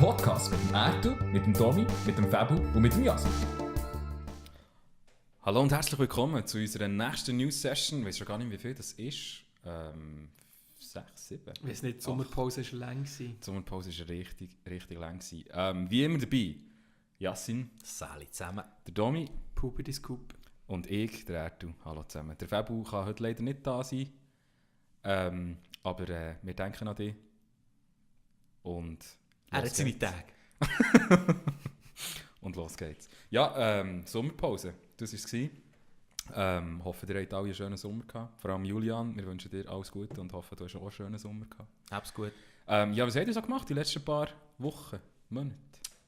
Podcast mit dem Ertu, mit dem Tommy, mit dem Fabu und mit dem Yasin. Hallo und herzlich willkommen zu unserer nächsten News-Session. Ich weiß schon gar nicht, wie viel das ist. 6, 7? Ich weiß nicht, die Sommerpause war lang. Die Sommerpause war richtig lang. Wie immer dabei, Yasin, Sali zusammen, der Tommy, Puberty Scoop und ich, der Ertu. Hallo zusammen. Der Fabu kann heute leider nicht da sein, aber wir denken an dich. Und er hat seine Tage. Und los geht's. Ja, Sommerpause, das war es. Hoffe, ihr habt alle einen schönen Sommer gehabt. Vor allem Julian, wir wünschen dir alles Gute und hoffen, du hast auch einen schönen Sommer gehabt. Hab's gut. Ja, was habt ihr so gemacht die letzten paar Wochen, Monate?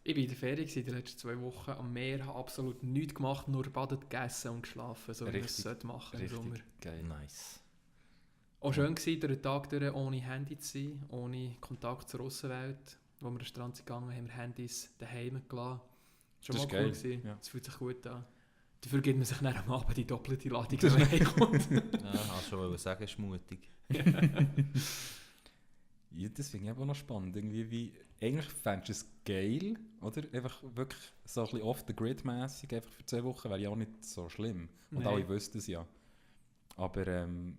Ich war in der Ferien die letzten 2 Wochen am Meer, habe absolut nichts gemacht, nur badet, gegessen und geschlafen, so wie man es machen im Sommer. Geil. Nice. Auch schön war, durch den Tag durch ohne Handy zu sein, ohne Kontakt zur Aussenwelt. Wo wir an den Strand sind gegangen, haben wir Handys daheim gelassen. Schon Das mal ist cool geil, gewesen. ja. Das fühlt sich gut an. Dafür gibt man sich dann am Abend die doppelte Ladung, wenn man heimkommt. Ja, hast schon sagen, ist mutig. Ja, das finde ich aber auch noch spannend. Irgendwie eigentlich fändest du es geil, oder? Einfach wirklich so ein bisschen off-the-grid-mässig, einfach für 2 Wochen wäre ja auch nicht so schlimm. Und Nein. alle wüssten es ja. Aber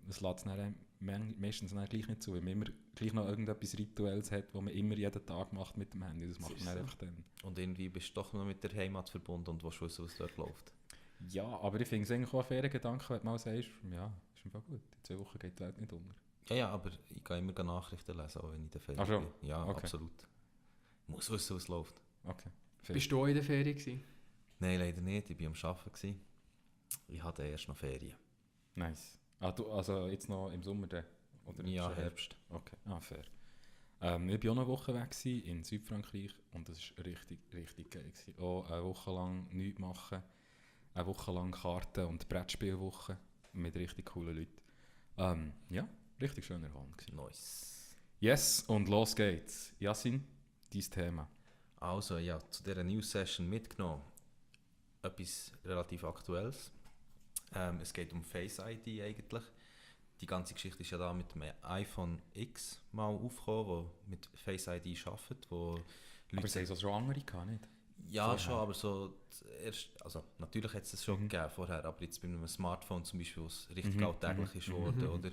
es lässt es dann meistens dann gleich nicht zu, weil man immer gleich noch irgendetwas Rituelles hat, das man immer jeden Tag macht mit dem Handy. Das macht man dann einfach dann. Und irgendwie bist du doch noch mit der Heimat verbunden und willst wissen, was dort läuft. Ja, aber ich finde es eigentlich auch ein fairer Gedanke, wenn du mal sagst, ja, ist einfach gut, in 2 Wochen geht die Welt nicht unter. Ja, aber ich kann immer Nachrichten lesen, auch wenn ich in der Ferien Ach schon? bin. Ja, Okay. absolut. Muss wissen, was läuft. Okay. Fair. Bist du auch in der Ferien gewesen? Nein, leider nicht. Ich war am Arbeiten gewesen. Ich hatte erst noch Ferien. Nice. Du, also jetzt noch im Sommer dann? Oder Ja, schon Herbst. Okay, fair. Ich war auch noch eine Woche weg gewesen, in Südfrankreich und das war richtig, richtig geil gewesen. Auch eine Woche lang nichts machen, eine Woche lang Karten- und Brettspielwoche mit richtig coolen Leuten. Ja, richtig schöner Abend gewesen. Nice. Yes, und los geht's. Yasin, dein Thema. Also, ja, zu dieser News-Session mitgenommen. Etwas relativ Aktuelles. Es geht um Face ID eigentlich. Die ganze Geschichte ist ja da mit dem iPhone X mal aufgekommen, das mit Face ID arbeitet. Wo Aber es haben so schon andere gehabt, nicht? ja, vorher? schon, aber so also natürlich hat es das schon gegeben vorher, aber jetzt bei einem Smartphone zum Beispiel, was richtig alltäglich ist geworden, oder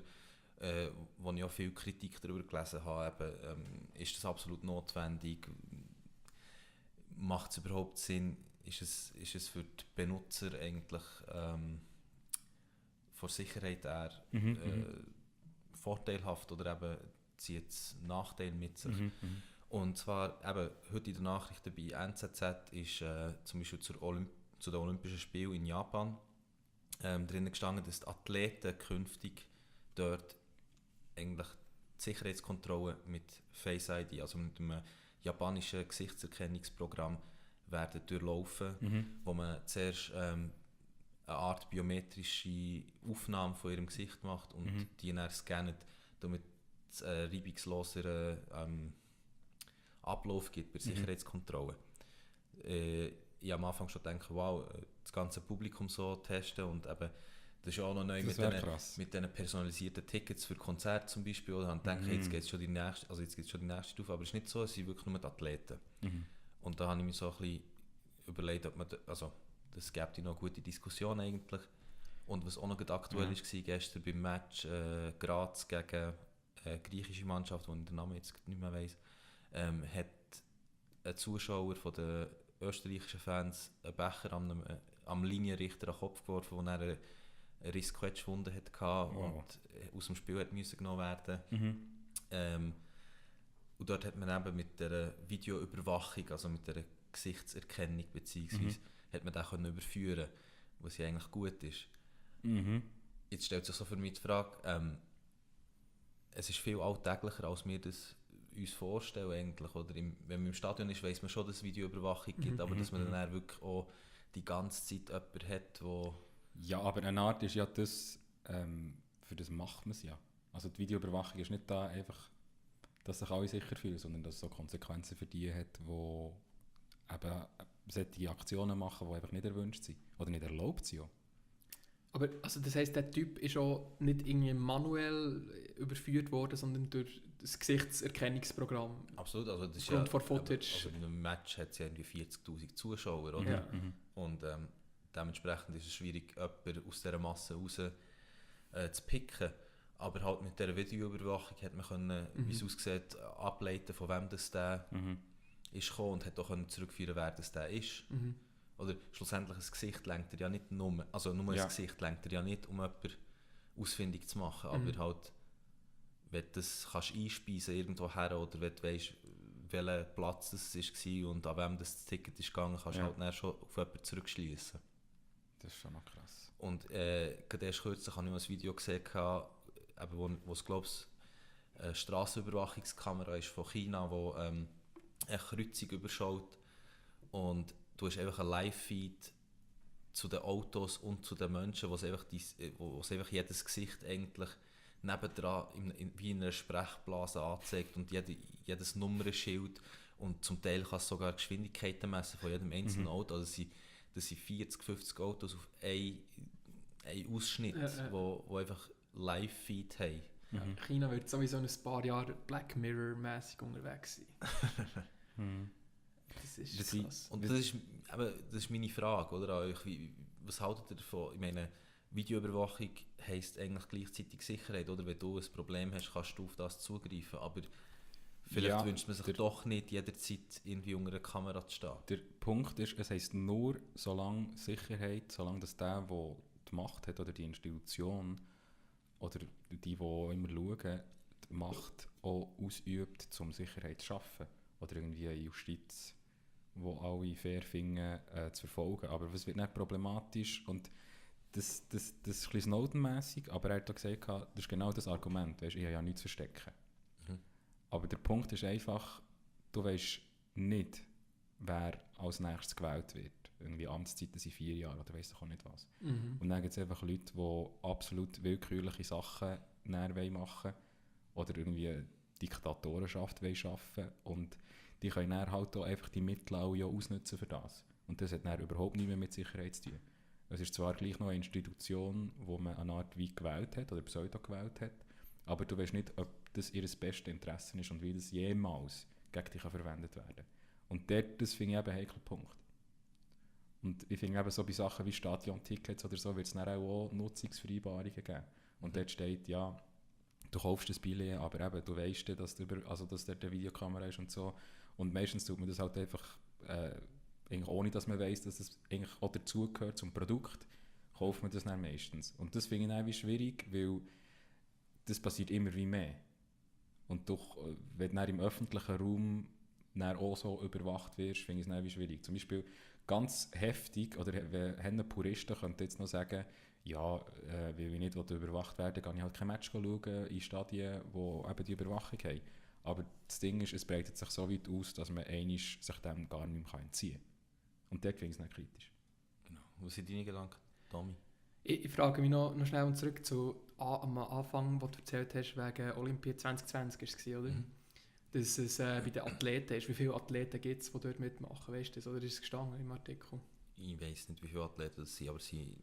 wo ich auch viel Kritik darüber gelesen habe, ist das absolut notwendig? Macht es überhaupt Sinn? Ist es für die Benutzer eigentlich von Sicherheit her vorteilhaft oder eben zieht es Nachteile mit sich? Und zwar eben heute in den Nachrichten bei NZZ ist zum Beispiel zu den Olympischen Spielen in Japan drinnen gestanden, dass die Athleten künftig dort eigentlich die Sicherheitskontrolle mit Face ID, also mit einem japanischen Gesichtserkennungsprogramm, werden durchlaufen, wo man zuerst eine Art biometrische Aufnahme von ihrem Gesicht macht und die dann scannt, damit es einen reibungslosen Ablauf gibt bei der Sicherheitskontrolle. Ich habe am Anfang schon gedacht, wow, das ganze Publikum so testen und eben, das ist auch noch neu mit diesen personalisierten Tickets für Konzerte zum Beispiel. Und ich denke, jetzt geht es schon die nächste Stufe, aber es ist nicht so, es sind wirklich nur die Athleten. Und da habe ich mir so ein bisschen überlegt, ob man, das gibt noch eine gute Diskussion eigentlich. Und was auch noch aktuell war, gestern beim Match Graz gegen eine griechische Mannschaft, wo ich den Namen jetzt nicht mehr weiss, hat ein Zuschauer von den österreichischen Fans einen Becher am Linienrichter an den Kopf geworfen, wo er eine Rissquetschwunde hatte und aus dem Spiel musste genommen werden. Und dort hat man eben mit der Videoüberwachung, also mit der Gesichtserkennung beziehungsweise hat man den können überführen, was ja eigentlich gut ist. Jetzt stellt sich so für mich die Frage, es ist viel alltäglicher, als wir das uns vorstellen eigentlich. Oder wenn man im Stadion ist, weiss man schon, dass es Videoüberwachung gibt, aber dass man dann wirklich auch die ganze Zeit jemanden hat, wo... Ja, aber eine Art ist ja das, für das macht man es ja. Also die Videoüberwachung ist nicht da einfach, dass sich alle sicher fühlen, sondern dass es so Konsequenzen für die hat, die eben solche Aktionen machen, die einfach nicht erwünscht sind oder nicht erlaubt sind. Aber also das heisst, der Typ ist auch nicht irgendwie manuell überführt worden, sondern durch das Gesichtserkennungsprogramm. Absolut, also das ist Aufgrund von Footage. Also in einem Match hat es ja irgendwie 40'000 Zuschauer, oder? Ja. Und dementsprechend ist es schwierig, jemanden aus dieser Masse raus zu picken. Aber halt mit dieser Videoüberwachung hat man können, wie es aussieht, ableiten, von wem das der ist gekommen und hat auch können zurückführen, wer das der ist. Oder schlussendlich ein Gesicht lenkt er ja nicht nur, also nur ein Gesicht lenkt er ja nicht, um jemanden ausfindig zu machen, aber halt, wenn du das kannst einspeisen irgendwo her oder wenn du weißt, welcher Platz das war und an wem das Ticket ist gegangen, kannst du halt dann schon auf jemanden zurückschliessen. Das ist schon noch krass. Und gerade erst kürzlich habe ich mal ein Video gesehen, wo es, glaube ich, eine Strassenüberwachungskamera ist von China, die eine Kreuzung überschaut und du hast einfach einen Live-Feed zu den Autos und zu den Menschen, wo es einfach jedes Gesicht eigentlich nebendran wie in einer Sprechblase anzeigt und jedes Nummernschild und zum Teil kann es sogar Geschwindigkeiten messen von jedem einzelnen Auto. Also das sind 40, 50 Autos auf einen Ausschnitt, wo einfach Live-Feed haben. Ja, China wird sowieso in ein paar Jahre Black Mirror-mäßig unterwegs sein. Das ist krass. Und das ist meine Frage, oder, an euch. Was haltet ihr davon? Ich meine, Videoüberwachung heisst eigentlich gleichzeitig Sicherheit, oder? Wenn du ein Problem hast, kannst du auf das zugreifen, aber vielleicht wünscht man sich doch nicht jederzeit irgendwie unter einer Kamera zu stehen. Der Punkt ist, es heisst nur, solange Sicherheit, solange das der die Macht hat oder die Institution oder die immer schauen, die Macht auch ausübt, um Sicherheit zu schaffen. Oder irgendwie eine Justiz, wo alle fair finden, zu verfolgen. Aber was wird nicht problematisch? Und das ist ein bisschen Snowden-mässig, aber er hat auch gesagt, das ist genau das Argument. Weißt, ich habe ja nichts zu verstecken. Aber der Punkt ist einfach, du weißt nicht, wer als nächstes gewählt wird. Irgendwie Amtszeiten sind 4 Jahre oder weiss ich auch nicht was. Und dann gibt es einfach Leute, die absolut willkürliche Sachen machen wollen oder irgendwie Diktatorenschaft schaffen und die können dann halt auch einfach die Mittel alle ausnutzen für das. Und das hat dann überhaupt nichts mehr mit Sicherheit zu tun. Es ist zwar gleich noch eine Institution, wo man eine Art wie gewählt hat oder pseudo gewählt hat, aber du weißt nicht, ob das ihr bestes Interesse ist und wie das jemals gegen dich verwendet werden kann. Und das finde ich eben ein heikler Punkt. Und ich finde eben so bei Sachen wie Stadion-Tickets oder so wird es dann auch Nutzungsvereinbarungen geben. Und dort steht, ja, du kaufst das Billett, aber eben, du weißt, dass dort eine Videokamera ist und so. Und meistens tut man das halt einfach, ohne dass man weiss, dass es eigentlich auch dazugehört zum Produkt, kauft man das dann meistens. Und das finde ich dann wie schwierig, weil das passiert immer wie mehr. Und doch, wenn du dann im öffentlichen Raum dann auch so überwacht wirst, finde ich es dann wie schwierig. Zum Beispiel ganz heftig, oder wenn Puristen könnten jetzt noch sagen, ja, weil ich nicht überwacht werden kann ich halt kein Match schauen in Stadien, die eben die Überwachung haben. Aber das Ding ist, es breitet sich so weit aus, dass man sich dem gar nicht mehr entziehen kann. Und dort finde ich es nicht kritisch. Genau. Was sind deine Gedanken, Tommy? Ich frage mich noch schnell zurück am Anfang, wo du erzählt hast, wegen Olympia 2020 war es, oder? Dass es bei den Athleten ist. Wie viele Athleten gibt es, die dort mitmachen? Weißt du das? Oder ist es gestanden im Artikel? Ich weiss nicht, wie viele Athleten das sind, aber es sind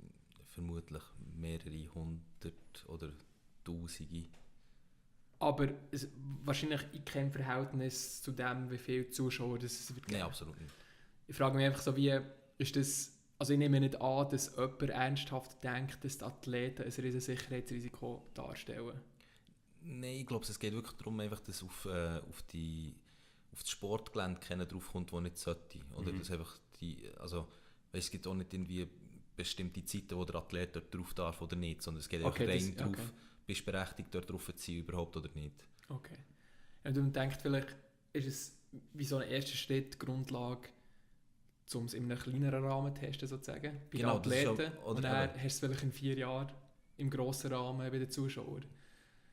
vermutlich mehrere hundert oder Tausende. Aber wahrscheinlich in keinem Verhältnis zu dem, wie viele Zuschauer das wird geben. Nein, absolut nicht. Ich frage mich einfach so, wie ist das... Also ich nehme nicht an, dass jemand ernsthaft denkt, dass die Athleten ein riesiges Sicherheitsrisiko darstellen. Nein, ich glaube, es geht wirklich darum, einfach, dass auf das Sportgelände keiner drauf kommt, der nicht sollte. Oder dass einfach es gibt auch nicht irgendwie bestimmte Zeiten, wo der Athlet dort drauf darf oder nicht, sondern es geht einfach rein drauf, bist du berechtigt, dort drauf zu sein, überhaupt oder nicht. Okay. Und man denkt, vielleicht ist es wie so ein erster Schritt, die Grundlage, um es in einem kleineren Rahmen zu testen, sozusagen, bei den Athleten. Und dann hast du es vielleicht in 4 Jahren im grossen Rahmen bei den Zuschauern.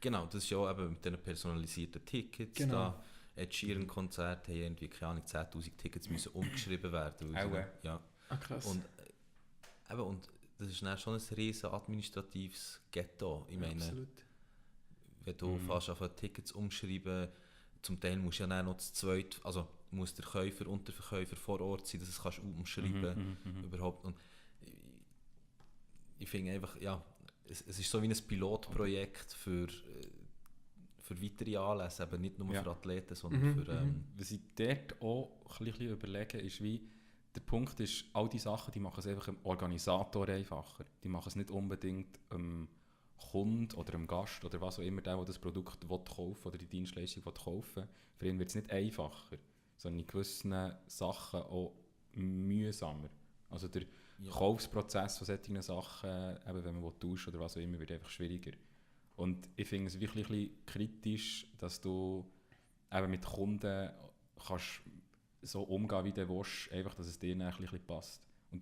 Genau, das ist ja eben mit diesen personalisierten Tickets. Genau. Da Ed Sheeran-Konzert haben irgendwie, keine Ahnung, 10'000 Tickets müssen umgeschrieben werden. Ja. Ah, krass. Und das ist dann schon ein riesen administratives Ghetto. Ich meine, absolut. Wenn du fast auf Tickets umschreiben, zum Teil musst du ja dann noch das Zweite, also muss der Käufer und der Verkäufer vor Ort sein, dass du es umschreiben überhaupt. Und ich finde einfach, ja, es ist so wie ein Pilotprojekt für für weitere Anlässe, eben nicht nur für Athleten, sondern für... Was ich dort auch ein bisschen überlege, ist wie, der Punkt ist, all diese Sachen, die machen es einfach dem Organisator einfacher. Die machen es nicht unbedingt dem Kunden oder dem Gast oder was auch immer, der das Produkt kaufen oder die Dienstleistung kaufen will. Für ihn wird es nicht einfacher, sondern in gewissen Sachen auch mühsamer. Also der Kaufprozess von solchen Sachen, eben wenn man tauschen oder was auch immer, wird einfach schwieriger. Und ich finde es wirklich ein bisschen kritisch, dass du eben mit Kunden kannst so umgehen, wie du willst, einfach, dass es dir ein bisschen passt. Und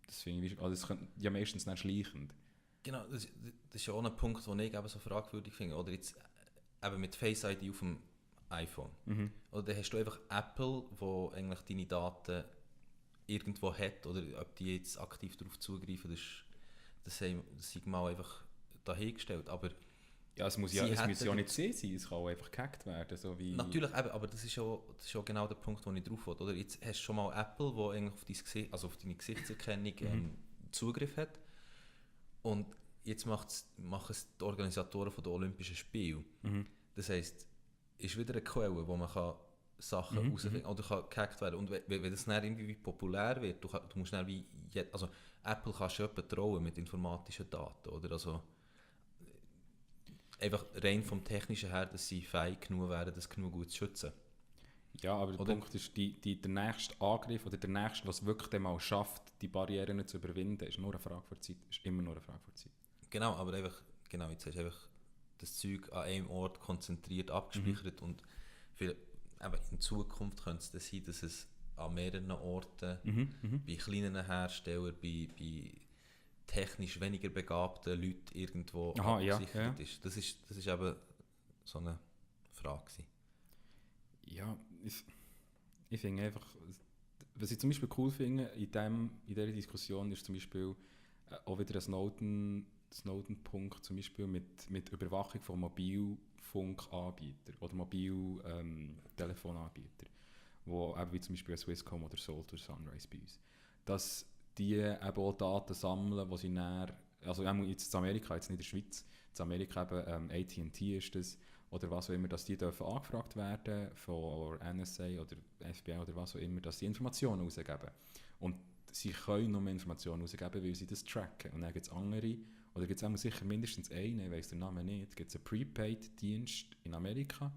das finde ich, also das könnte ja meistens nicht schleichend. Genau, das ist ja auch ein Punkt, den ich eben so fragwürdig finde. Oder jetzt eben mit Face ID auf dem iPhone. Oder dann hast du einfach Apple, wo eigentlich deine Daten irgendwo hat, oder ob die jetzt aktiv darauf zugreifen, das sei mal einfach dahingestellt. Aber ja, es muss ja nicht sein, es kann auch einfach gehackt werden. So wie natürlich, eben, aber das ist ja genau der Punkt, wo ich drauf will. Oder? Jetzt hast du schon mal Apple, wo eigentlich auf deine Gesichtserkennung Zugriff hat. Und jetzt machen es die Organisatoren der Olympischen Spiele. Das heisst, ist wieder eine Quelle, wo man Sachen herausfinden oder kann gehackt werden. Und wenn das dann irgendwie populär wird, du musst dann also Apple kannst du ja trauen mit informatischen Daten, oder? Also einfach rein vom Technischen her, dass sie fähig genug wären, das genug gut zu schützen. Ja, aber der Punkt ist, der nächste Angriff oder der nächste, was wirklich mal schafft, die Barrieren zu überwinden, ist nur eine Frage der Zeit. Ist immer nur eine Frage der Zeit. Genau, aber einfach, jetzt hast du einfach das Zeug an einem Ort konzentriert abgespeichert und eben in Zukunft könnte es sein, dass es an mehreren Orten, bei kleinen Herstellern, bei technisch weniger begabten Leuten irgendwo abgesichert ist. Das ist eben so eine Frage gewesen. Ja, ich finde einfach, was ich zum Beispiel cool finde in dieser Diskussion ist zum Beispiel auch wieder ein Snowden-Punkt, zum Beispiel mit Überwachung von Mobilfunkanbietern oder Mobiltelefonanbietern, wo eben wie zum Beispiel Swisscom oder Salt oder Sunrise bei uns, dass die eben auch Daten sammeln, die sie dann, also jetzt in Amerika, jetzt nicht in der Schweiz, in Amerika eben AT&T ist das, oder was auch immer, dass die dürfen angefragt werden von NSA oder FBI oder was auch immer, dass sie Informationen rausgeben. Und sie können nur Informationen rausgeben, weil sie das tracken. Und dann gibt es andere, oder gibt es auch sicher mindestens einen, ich weiss den Namen nicht, gibt es einen Prepaid-Dienst in Amerika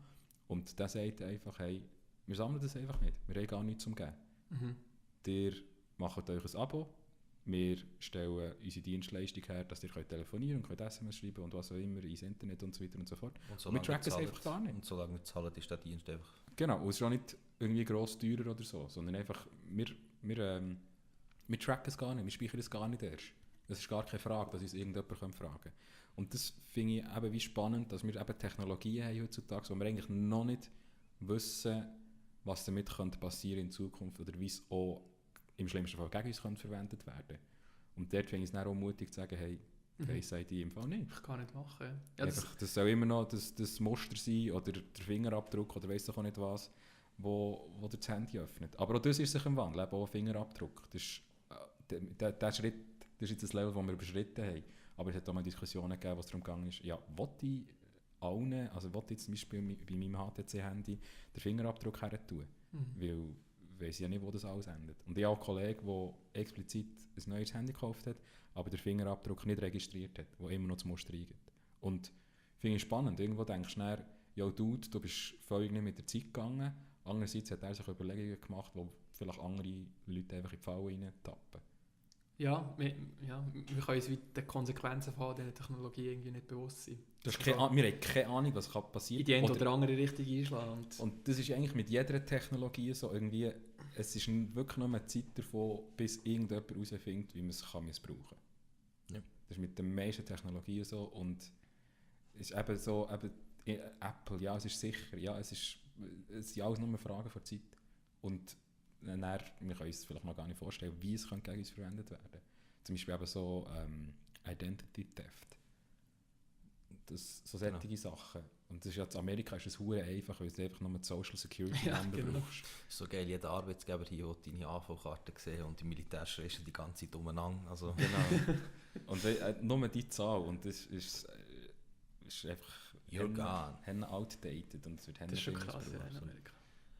und der sagt einfach, hey, wir sammeln das einfach nicht, wir haben gar nichts zum Geben. Ihr macht euch ein Abo, wir stellen unsere Dienstleistung her, dass ihr telefonieren und SMS schreiben und was auch immer ins Internet und so weiter und so fort. Und wir tracken es einfach gar nicht. Und solange wir zahlen, ist der Dienst einfach... Genau, und es ist auch nicht irgendwie gross teurer oder so, sondern einfach, wir tracken es gar nicht, wir speichern es gar nicht erst. Das ist gar keine Frage, dass uns irgendjemand fragen kann. Und das finde ich eben wie spannend, dass wir eben Technologien haben heutzutage, wo wir eigentlich noch nicht wissen, was damit passieren in Zukunft oder wie es auch im schlimmsten Fall gegen uns verwendet werden. Und dort finde ich es dann auch mutig zu sagen, hey, Face ID im Fall nicht. Ich kann nicht machen. Ja, das soll immer noch das Muster sein oder der Fingerabdruck oder weiss doch auch nicht was, wo das Handy öffnet. Aber auch das ist sich im Wandel, auch ein Fingerabdruck. Das ist, der Schritt, das ist jetzt das Level, das wir überschritten haben. Aber es hat auch mal Diskussionen gegeben, was darum gegangen ist, ja, wollte ich allen, also wollte ich zum Beispiel bei meinem HTC-Handy den Fingerabdruck her tun? Weil ich weiss ja nicht, wo das alles endet. Und ich habe einen Kollegen, der explizit ein neues Handy gekauft hat, aber den Fingerabdruck nicht registriert hat, der immer noch das Muster eingibt. Und finde ich spannend. Irgendwo denkst du dann, ja Dude, du bist völlig nicht mit der Zeit gegangen. Andererseits hat er sich Überlegungen gemacht, wo vielleicht andere Leute einfach in die Falle reintappen. Ja, wir können uns den Konsequenzen von dieser Technologie irgendwie nicht bewusst sein. Wir haben keine Ahnung, was passieren kann. In die eine oder andere Richtung einschlagen. Und das ist eigentlich mit jeder Technologie so irgendwie, es ist wirklich nur eine Zeit davon, bis irgendjemand herausfindet, wie man es missbrauchen kann. Ja. Das ist mit den meisten Technologien so und es ist eben so, Apple, ja, es ist sicher, ja, es sind alles nur Fragen von Zeit. Und dann, wir können uns vielleicht noch gar nicht vorstellen, wie es gegen uns verwendet werden könnte. Zum Beispiel eben so Identity Theft. So solche Sachen. Und das ist ja in Amerika ist es hure einfach, weil du einfach nur die Social Security Number brauchst. So geil, jeder Arbeitsgeber hier will deine AV-Karte sehen und die Militärschwester die ganze Zeit umeinander. Also. Genau. Und nur die Zahl und das ist einfach... You're gone. Haben outdated und es wird das ist schon krass, ja, in Amerika.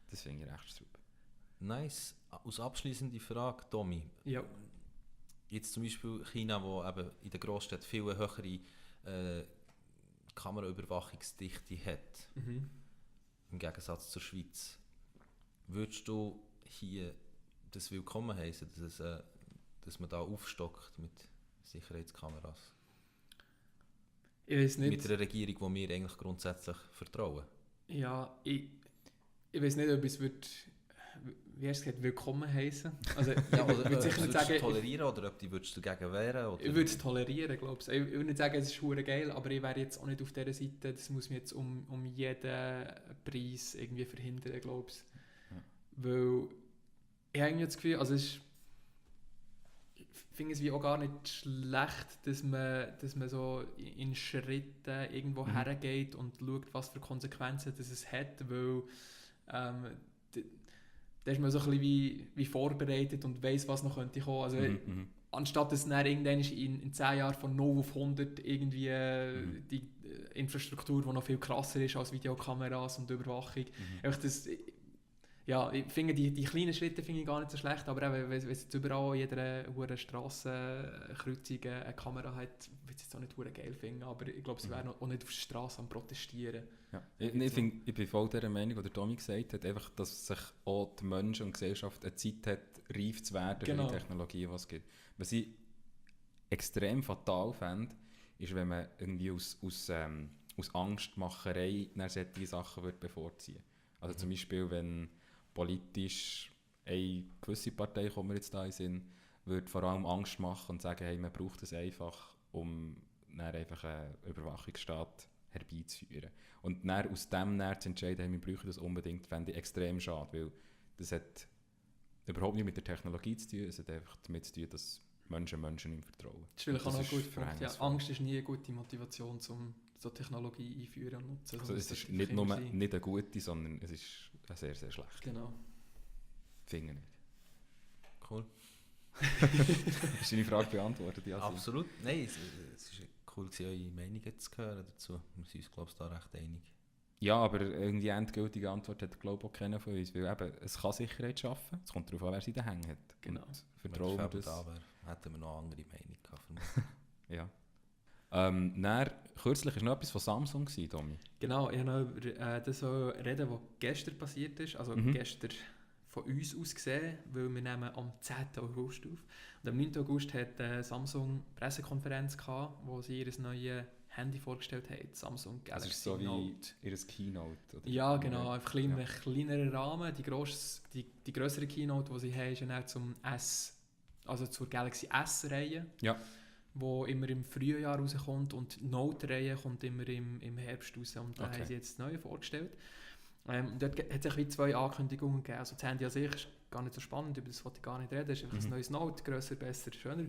Das finde ich echt super. Nice. Als abschliessende Frage, Tommy. Ja. Jetzt zum Beispiel China, wo eben in der Großstadt viel höhere Kameraüberwachungsdichte hat, im Gegensatz zur Schweiz. Würdest du hier das willkommen heißen, dass man da aufstockt mit Sicherheitskameras? Ich weiß nicht. Mit einer Regierung, die wir eigentlich grundsätzlich vertrauen? Ja, ich weiß nicht, ob es wie hast du gesagt, willkommen heißen. Also, ja, oder würde sicher nicht sagen, tolerieren oder ob du dagegen wehren? Oder? Ich würde es tolerieren, glaube ich. Ich würde nicht sagen, es ist verdammt geil, aber ich wäre jetzt auch nicht auf dieser Seite, das muss mir jetzt um jeden Preis irgendwie verhindern, glaube ich. Ja. Weil ich habe irgendwie das Gefühl, also ich finde es wie auch gar nicht schlecht, dass man so in Schritten irgendwo hergeht und schaut, was für Konsequenzen das es hat, weil da ist man so ein bisschen wie vorbereitet und weiss, was noch könnte kommen. Also, anstatt dass dann irgendwann in 10 Jahren von 0 auf 100 irgendwie die Infrastruktur, die noch viel krasser ist als Videokameras und Überwachung. Einfach das, ja, ich finde die kleinen Schritte finde ich gar nicht so schlecht, aber auch, wenn es jetzt überall in jeder Strassenkreuzung eine Kamera hat, würde ich es jetzt auch nicht verdammt geil finden, aber ich glaube, sie wären auch nicht auf der Straße am Protestieren. Ja. Ich bin voll dieser Meinung, die Tommy gesagt hat, einfach, dass sich auch die Menschen und die Gesellschaft eine Zeit hat, reif zu werden für die Technologie, die es gibt. Was ich extrem fatal fände, ist, wenn man irgendwie aus Angstmacherei solche Sachen bevorziehen würde. Also zum Beispiel, wenn politisch eine gewisse Partei, kommt mir jetzt da in den Sinn, würde vor allem Angst machen und sagen, hey, man braucht es einfach, um dann einfach einen Überwachungsstaat herbeizuführen. Und dann aus dem zu entscheiden, hey, wir brauchen das unbedingt, fände ich extrem schade, weil das hat überhaupt nicht mit der Technologie zu tun, es hat einfach damit zu tun, dass Menschen nicht vertrauen. Das ist vielleicht auch noch gut. Ja, Angst ist nie eine gute Motivation, um so Technologie einführen und nutzen. Also es ist nicht nur nicht eine gute, sondern es ist eine sehr, sehr schlechte. Genau. Finde nicht. Cool. Hast du deine Frage beantwortet? Ja, absolut. Nein, es war cool, eure Meinungen zu hören dazu. Wir sind uns, glaube ich, da recht einig. Ja, aber irgendwie endgültige Antwort hat, glaube ich, auch keiner von uns. Weil eben, es kann Sicherheit schaffen. Es kommt darauf an, wer sie da hängt. Genau. Vertrauen wir das. Da hätten wir noch eine andere Meinung gehabt. Ja. Dann, kürzlich war noch etwas von Samsung, Tommy. Genau, ich wollte noch über das reden, was gestern passiert ist. Also gestern von uns aus gesehen, weil wir nehmen am 10. August auf. Und am 9. August hat Samsung eine Pressekonferenz gehabt, wo sie ihr neues Handy vorgestellt haben, Samsung Galaxy das ist so Note. Wie ihr Keynote? Oder? Ja, genau, einfach in einem kleineren Rahmen. Die grössere Keynote, die sie haben, ist dann zum S, also zur Galaxy S-Reihe. Ja. Wo immer im Frühjahr rauskommt und die Note-Reihe kommt immer im Herbst raus und da haben sie jetzt das Neue vorgestellt. Dort hat es wie 2 Ankündigungen gegeben. Also das Handy an sich ist gar nicht so spannend, über das wollte ich gar nicht reden. Es ist einfach ein neues Note, grösser, besser, schöner.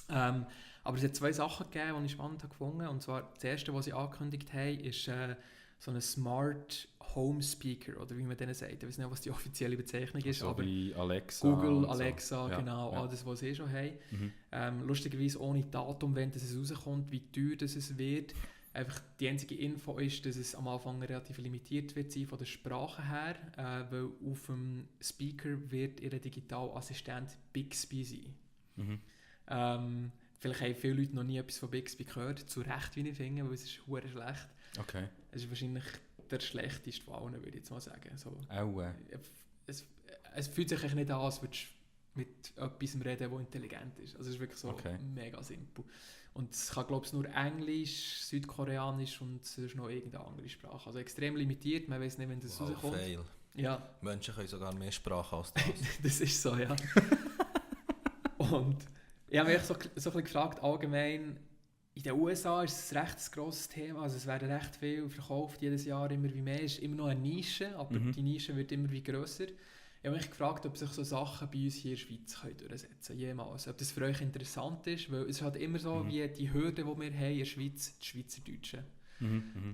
Aber es hat 2 Sachen gegeben, die ich spannend gefunden habe. Und zwar das erste, was sie angekündigt haben, ist so ein Smart Home Speaker, oder wie man denen sagt. Ich weiß nicht, was die offizielle Bezeichnung ist. So aber wie Alexa. Google, Alexa, so. genau, all das, was sie schon haben. Lustigerweise ohne Datum, wenn das rauskommt, wie teuer das es wird. Einfach die einzige Info ist, dass es am Anfang relativ limitiert wird sein von der Sprache her, weil auf dem Speaker wird ihr Digitalassistent Bixby sein. Vielleicht haben viele Leute noch nie etwas von Bixby gehört, zu Recht, wie ich finde, weil es ist verdammt schlecht. Okay. Es ist wahrscheinlich der schlechteste von allen, würde ich jetzt mal sagen. So, es fühlt sich eigentlich nicht an, als würdest du mit etwas reden, das intelligent ist. Also es ist wirklich so mega simpel. Und es kann, glaube ich, nur Englisch, Südkoreanisch und sonst noch irgendeine andere Sprache. Also extrem limitiert, man weiß nicht, wenn das rauskommt. Fail. Ja. Menschen können sogar mehr Sprache als das. Das ist so, ja. Und ich habe mich so ein bisschen gefragt, allgemein, in den USA ist es ein recht grosses Thema, also es werden recht viel verkauft jedes Jahr, immer wie mehr, es ist immer noch eine Nische, aber die Nische wird immer wie grösser. Ich habe mich gefragt, ob sich so Sachen bei uns hier in der Schweiz durchsetzen können, jemals. Ob das für euch interessant ist, weil es ist halt immer so, wie die Hürde, die wir haben in der Schweiz, die Schweizerdeutschen.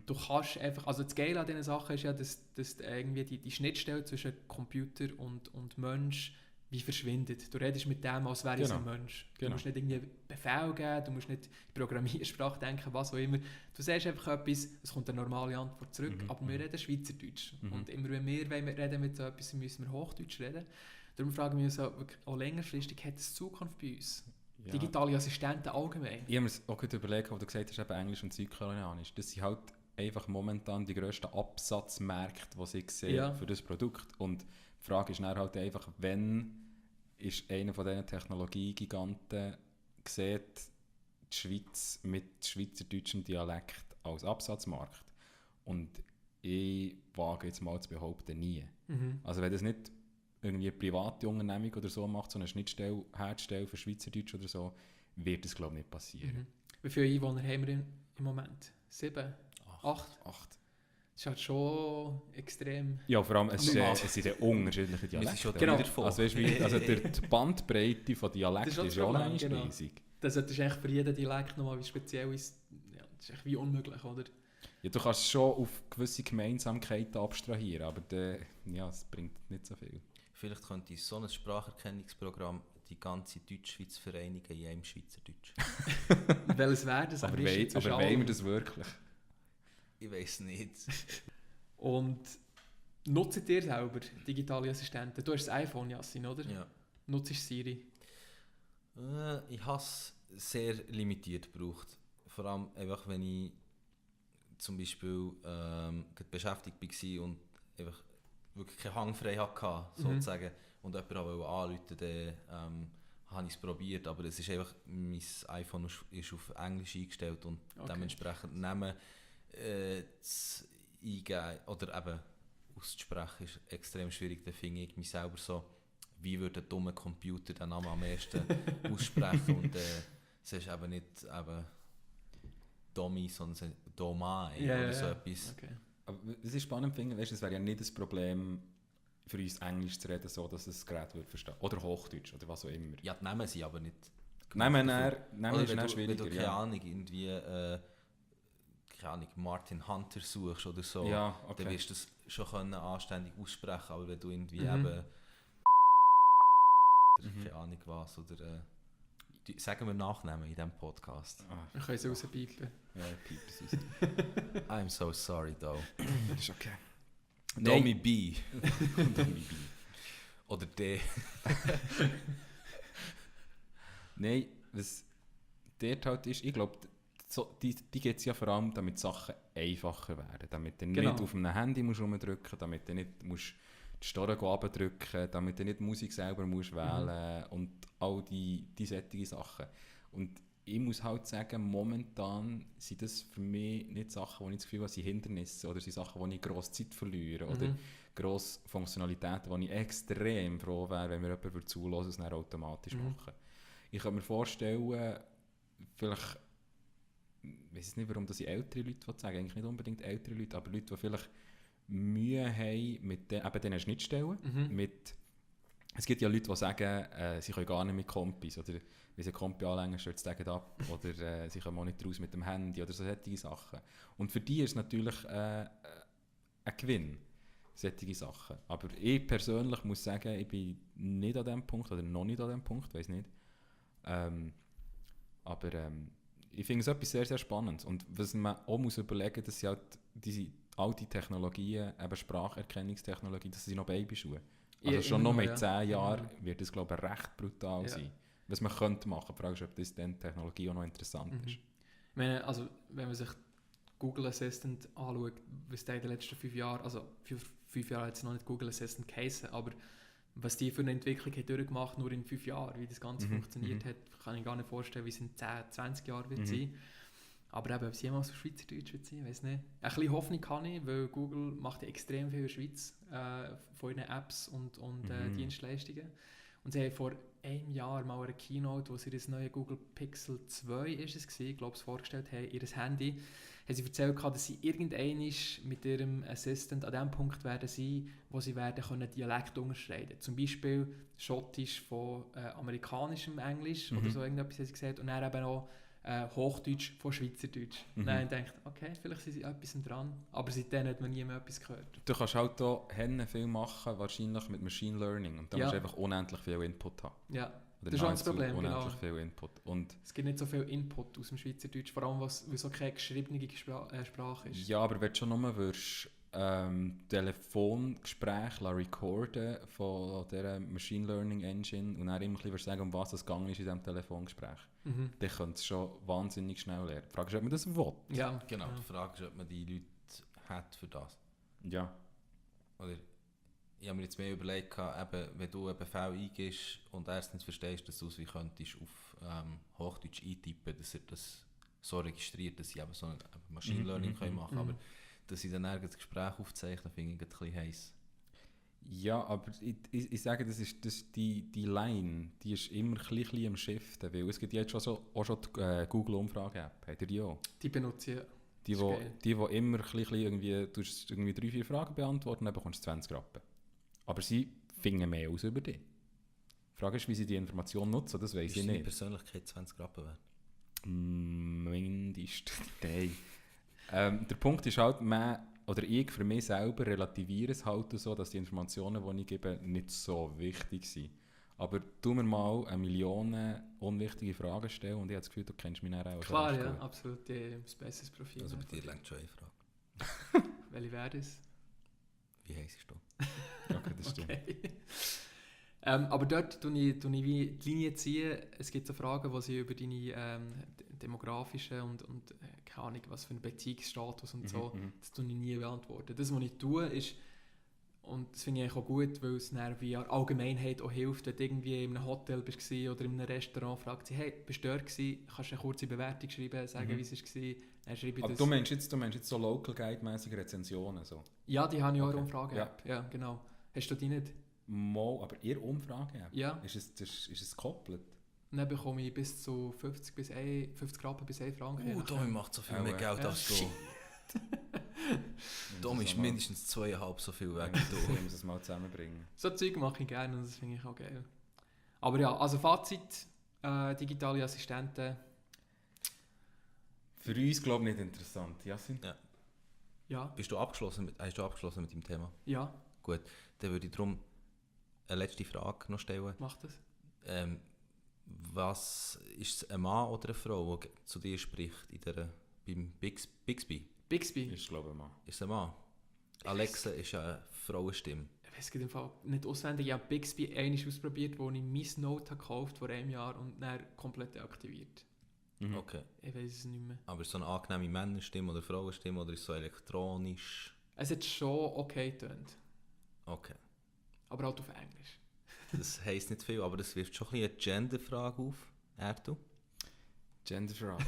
Du kannst einfach, also das Geile an diesen Sachen ist ja, dass irgendwie die Schnittstelle zwischen Computer und Mensch wie verschwindet. Du redest mit dem, als wäre es ein Mensch. Du musst nicht irgendwie Befehl geben, du musst nicht Programmiersprache denken, was auch immer. Du sagst einfach etwas, es kommt eine normale Antwort zurück, aber wir reden Schweizerdeutsch. Und immer wenn wir reden mit so etwas, müssen wir Hochdeutsch reden. Darum fragen wir uns auch längerfristig, hat es Zukunft bei uns? Ja. Digitale Assistenten allgemein? Ich habe mir auch überlegt, wo du gesagt hast, eben Englisch und Südkoreanisch. Das sind halt einfach momentan die grössten Absatzmärkte, die ich sehe für das Produkt. Und die Frage ist dann halt einfach, wenn ist einer von diesen Technologiegiganten sieht die Schweiz mit schweizerdeutschem Dialekt als Absatzmarkt. Und ich wage jetzt mal zu behaupten, nie. Also wenn das nicht irgendwie eine private Unternehmung oder so macht, so eine Schnittstelle herzustellen für Schweizerdeutsch oder so, wird das glaube ich nicht passieren. Wie viele Einwohner haben wir im Moment? 7? 8? Das ist halt schon extrem... Ja, vor allem, es sind unterschiedliche Dialekte. Genau. Also, die Bandbreite von Dialekten ist ja auch nicht riesig. Das ist eigentlich für jeden Dialekt nochmal wie speziell ist. Ja, das ist echt wie unmöglich, oder? Ja, du kannst schon auf gewisse Gemeinsamkeiten abstrahieren, aber es bringt nicht so viel. Vielleicht könnte so ein Spracherkennungsprogramm die ganze Deutschschweiz vereinigen in einem Schweizerdeutsch. Welches wäre das? Aber wollen wir das wirklich? Ich weiss nicht. Und nutzt ihr selber digitale Assistenten? Du hast das iPhone, Yassin, oder? Ja. Nutzt Siri? Ich habe es sehr limitiert gebraucht. Vor allem einfach, wenn ich zum Beispiel beschäftigt war und einfach wirklich keinen Hang frei hatte, sozusagen, und jemand anrufen wollte, dann habe ich es probiert, aber es ist einfach, mein iPhone ist auf Englisch eingestellt und dementsprechend Namen zu eingeben oder eben auszusprechen ist extrem schwierig. Da finde ich mich selber so, wie würde ein dummer Computer den Namen am ehesten aussprechen und es ist eben nicht Domi, sondern Domai oder so etwas. Okay. Aber was ich spannend finde, weißt, es wäre ja nicht das Problem für uns Englisch zu reden, so dass das Gerät würde verstehen. Oder Hochdeutsch oder was auch immer. Ja, die Namen sind aber nicht... Nehmen ist dann schwieriger. Wenn du keine Ahnung, irgendwie Martin Hunter suchst oder so, dann wirst du das schon anständig aussprechen, aber wenn du irgendwie eben keine Ahnung was oder sagen wir Nachnamen in diesem Podcast. Wir können es rauspiepen. Ja, ich piepe es raus. I'm so sorry though. Das ist okay. Domi B. Domi B. Oder D. Nein, was dort halt ist, ich glaube, die gibt es ja vor allem, damit Sachen einfacher werden. Damit du nicht auf einem Handy rumdrücken musst, damit du nicht die Storre runterdrücken, damit du nicht die Musik selber musst wählen und all die solche Sachen. Und ich muss halt sagen, momentan sind das für mich nicht Sachen, wo ich das Gefühl habe, sind Hindernisse oder sind Sachen, wo ich grosse Zeit verliere oder grosse Funktionalitäten, wo ich extrem froh wäre, wenn mir jemand zuhören würde, es dann automatisch machen. Ich kann mir vorstellen, vielleicht, ich weiß nicht, warum das ich ältere Leute sagen, eigentlich nicht unbedingt ältere Leute, aber Leute, die vielleicht Mühe haben mit diesen Schnittstellen. Es gibt ja Leute, die sagen, sie können gar nicht mit Kompis oder wenn sie Kompi anlängen, stürzt es ab oder sie kommen auch nicht raus mit dem Handy oder solche Sachen. Und für die ist es natürlich ein Gewinn, solche Sachen. Aber ich persönlich muss sagen, ich bin nicht an diesem Punkt oder noch nicht an diesem Punkt, weiß nicht. Aber ich finde es etwas sehr, sehr Spannendes. Und was man auch muss überlegen muss, dass sie halt diese alte Technologien, eben Spracherkennungstechnologie, das sind noch Babyschuhe. Also schon noch mit 10 Jahren wird das, glaube ich, recht brutal sein. Was man könnte machen. Die Frage ist, ob das dann Technologie auch noch interessant ist. Ich meine, also, wenn man sich Google Assistant anschaut, was der in den letzten 5 Jahren, also 5 Jahre hat es noch nicht Google Assistant geheißen, aber was die für eine Entwicklung hat durchgemacht, nur in 5 Jahren, wie das Ganze funktioniert hat, kann ich gar nicht vorstellen, wie es in 10, 20 Jahren wird sein. Aber eben, ob es jemals auf Schweizerdeutsch wird sein, weiß nicht. Ein bisschen Hoffnung habe ich, weil Google macht ja extrem viel in der Schweiz von ihren Apps und Dienstleistungen. Und sie haben vor einem Jahr mal eine Keynote, wo sie das neue Google Pixel 2 ist es gewesen, glaube ich, vorgestellt haben, ihr Handy, haben sie erzählt, dass sie irgendwann mit ihrem Assistant an dem Punkt werden sein, wo sie werden können Dialekt unterscheiden. Zum Beispiel Schottisch von amerikanischem Englisch oder so irgendetwas, haben sie gesagt. Und dann eben auch Hochdeutsch von Schweizerdeutsch. Dann denkt okay, vielleicht sind sie etwas dran, aber seitdem hat man nie mehr etwas gehört. Du kannst halt hier viel machen, wahrscheinlich mit Machine Learning. Und da musst du einfach unendlich viel Input haben. Ja, das ist auch das Problem, unendlich viel Input. Und es gibt nicht so viel Input aus dem Schweizerdeutsch, vor allem, weil so keine geschriebene Sprache ist. Ja, aber wenn du schon nur würdest, Telefongespräche recorden von dieser Machine Learning Engine und dann immer ein bisschen sagen, um was es gegangen ist in diesem Telefongespräch, dann könnte es schon wahnsinnig schnell lernen. Die Frage ist, ob man das will. Ja, genau. Die Frage ist, ob man die Leute hat für das. Ja. Oder ich habe mir jetzt mehr überlegt, eben, wenn du einen Befehl eingibst und erstens verstehst, dass du es wie könntest auf Hochdeutsch eintippen, dass er das so registriert, dass sie eben so ein Machine Learning können machen können. Aber dass sie dann nirgends Gespräch aufzeichnen, finde ich ein bisschen heiß. Ja, aber ich sage, das ist die Line, die ist immer ein bisschen am Shiften, weil es gibt jetzt auch schon die Google-Umfrage-App. Habt ihr die auch? Die benutze ich. Die immer ein bisschen irgendwie, du hast irgendwie 3-4 Fragen beantworten, dann bekommst du 20 Rappen. Aber sie finden mehr aus über dich. Die Frage ist, wie sie die Information nutzen, das weiss ich nicht. Ist deine Persönlichkeit 20 Rappen wert? Mindestens. Nein. Der Punkt ist halt, ich für mich selber relativiere es halt so, dass die Informationen, die ich gebe, nicht so wichtig sind. Aber tu mir mal 1 Million unwichtige Fragen stellen und ich habe das Gefühl, du kennst mich dann auch. Klar, ja, absolut. Das bestes Profil. Also bei dir längt schon eine Frage. Welche wäre das? Wie heisst du? Okay, das stimmt. Okay. Aber dort tue ich wie die Linie ziehen. Es gibt so Fragen, die sie über deine demografischen und keine Ahnung, was für einen Beziehungsstatus und so, das tue ich nie beantworten. Das, was ich tue, ist, und das finde ich auch gut, weil es dann wie Allgemeinheit auch hilft, wenn du irgendwie in einem Hotel bist oder in einem Restaurant, fragt sie, hey, bist du dort gewesen? Kannst du eine kurze Bewertung schreiben, sagen, wie es war? Dann schreibe ich aber das. du meinst jetzt so Local Guide-mäßige Rezensionen? So. Ja, die habe ich auch in Umfrage-App. Ja, genau. Hast du die nicht? Mal, aber ihr Umfrage-App? Ja. Ist es gekoppelt? Dann bekomme ich bis zu 50 Rappen bis 1 Franken. Tommy macht so viel mehr Geld als du. Tommy ist mindestens 2,5 so viel weg wie du. Ich muss es mal zusammenbringen. So Zeug mache ich gerne und das finde ich auch geil. Aber ja, also Fazit, digitale Assistenten. Für uns, glaube ich, nicht interessant. Jasin? Ja. Hast du abgeschlossen mit dem Thema? Ja. Gut, dann würde ich darum eine letzte Frage noch stellen. Mach das. Was ist es, ein Mann oder eine Frau, die zu dir spricht beim Bixby? Bixby? Ist, glaube ich, ein Mann. Ist es ein Mann? Alexa ist eine Frauenstimme. Ich weiß im Fall nicht auswendig. Ich habe Bixby einmal ausprobiert, wo ich mein Note gekauft vor einem Jahr und dann komplett deaktiviert. Okay. Ich weiß es nicht mehr. Aber ist es so eine angenehme Männerstimme oder Frauenstimme oder ist es so elektronisch? Es hat schon okay getönt. Okay. Aber halt auf Englisch. Das heisst nicht viel, aber das wirft schon ein bisschen eine Genderfrage auf. Erdu? Genderfrage.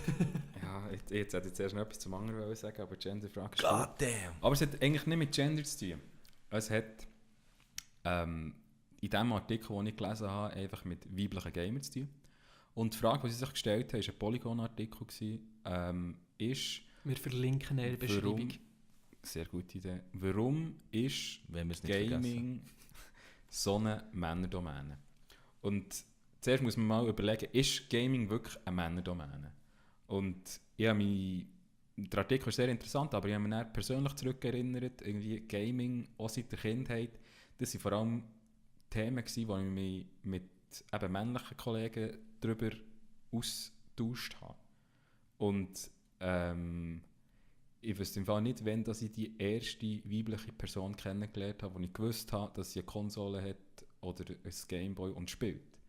Ja, jetzt hätte ich zuerst noch etwas zum anderen sagen, aber Genderfrage ist God damn! Aber es hat eigentlich nicht mit Gender zu tun. Es hat in dem Artikel, den ich gelesen habe, einfach mit weiblichen Gamern zu tun. Und die Frage, die sie sich gestellt haben, war ein Polygon-Artikel. Wir verlinken in der Beschreibung. Sehr gute Idee. Warum ist Gaming so eine Männerdomäne? Und zuerst muss man mal überlegen, ist Gaming wirklich eine Männerdomäne? Und der Artikel ist sehr interessant, aber ich habe mich dann persönlich zurückerinnert, irgendwie Gaming, auch seit der Kindheit, das waren vor allem Themen, wo ich mich mit eben männlichen Kollegen darüber austauscht habe. Und ich wüsste im Fall nicht, wann ich die erste weibliche Person kennengelernt habe, wo ich gewusst habe, dass sie eine Konsole hat oder ein Gameboy und spielt.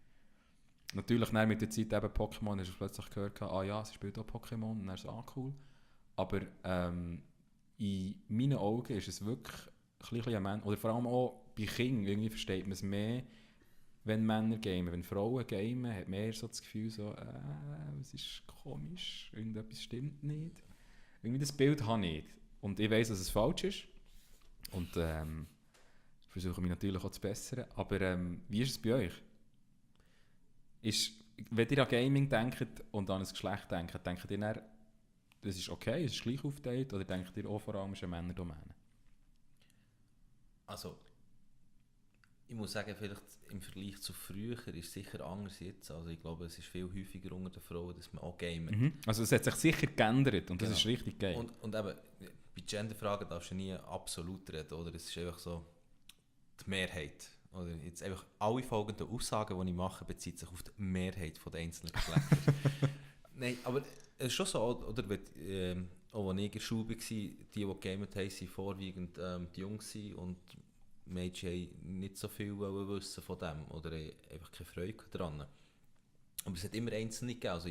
Natürlich mit der Zeit eben Pokémon, hast du plötzlich gehört, sie spielt auch Pokémon, und dann ist es cool. Aber in meinen Augen ist es wirklich ein bisschen ein Mann, oder vor allem auch bei Kindern, irgendwie versteht man es mehr, wenn Männer gamen. Wenn Frauen gamen, hat man eher so das Gefühl, so, es ist komisch, irgendetwas stimmt nicht. Irgendwie das Bild habe ich nicht. Und ich weiss, dass es falsch ist. Und versuche mich natürlich auch zu bessern. Aber wie ist es bei euch? Wenn ihr an Gaming denkt und an ein Geschlecht denkt ihr dann, das ist okay, es ist gleich aufgeteilt, oder denkt ihr auch vor allem, es ist eine Männerdomäne? Also, Ich muss sagen, vielleicht im Vergleich zu früher ist es sicher anders jetzt. Also ich glaube, es ist viel häufiger unter den Frauen, dass man auch gamet. Also es hat sich sicher geändert und das ist richtig geil. Und eben, bei Genderfragen darfst du nie absolut reden, oder? Es ist einfach so die Mehrheit. Oder jetzt einfach alle folgenden Aussagen, die ich mache, beziehen sich auf die Mehrheit der einzelnen Geschlechter. Nein, aber es ist schon so, oder? Auch als ich in der Schule war, die gegamet haben, waren vorwiegend die Jungs und Mädchen haben nicht so viel wissen von dem oder einfach keine Freude daran. Aber es hat immer Einzelne gegeben. Also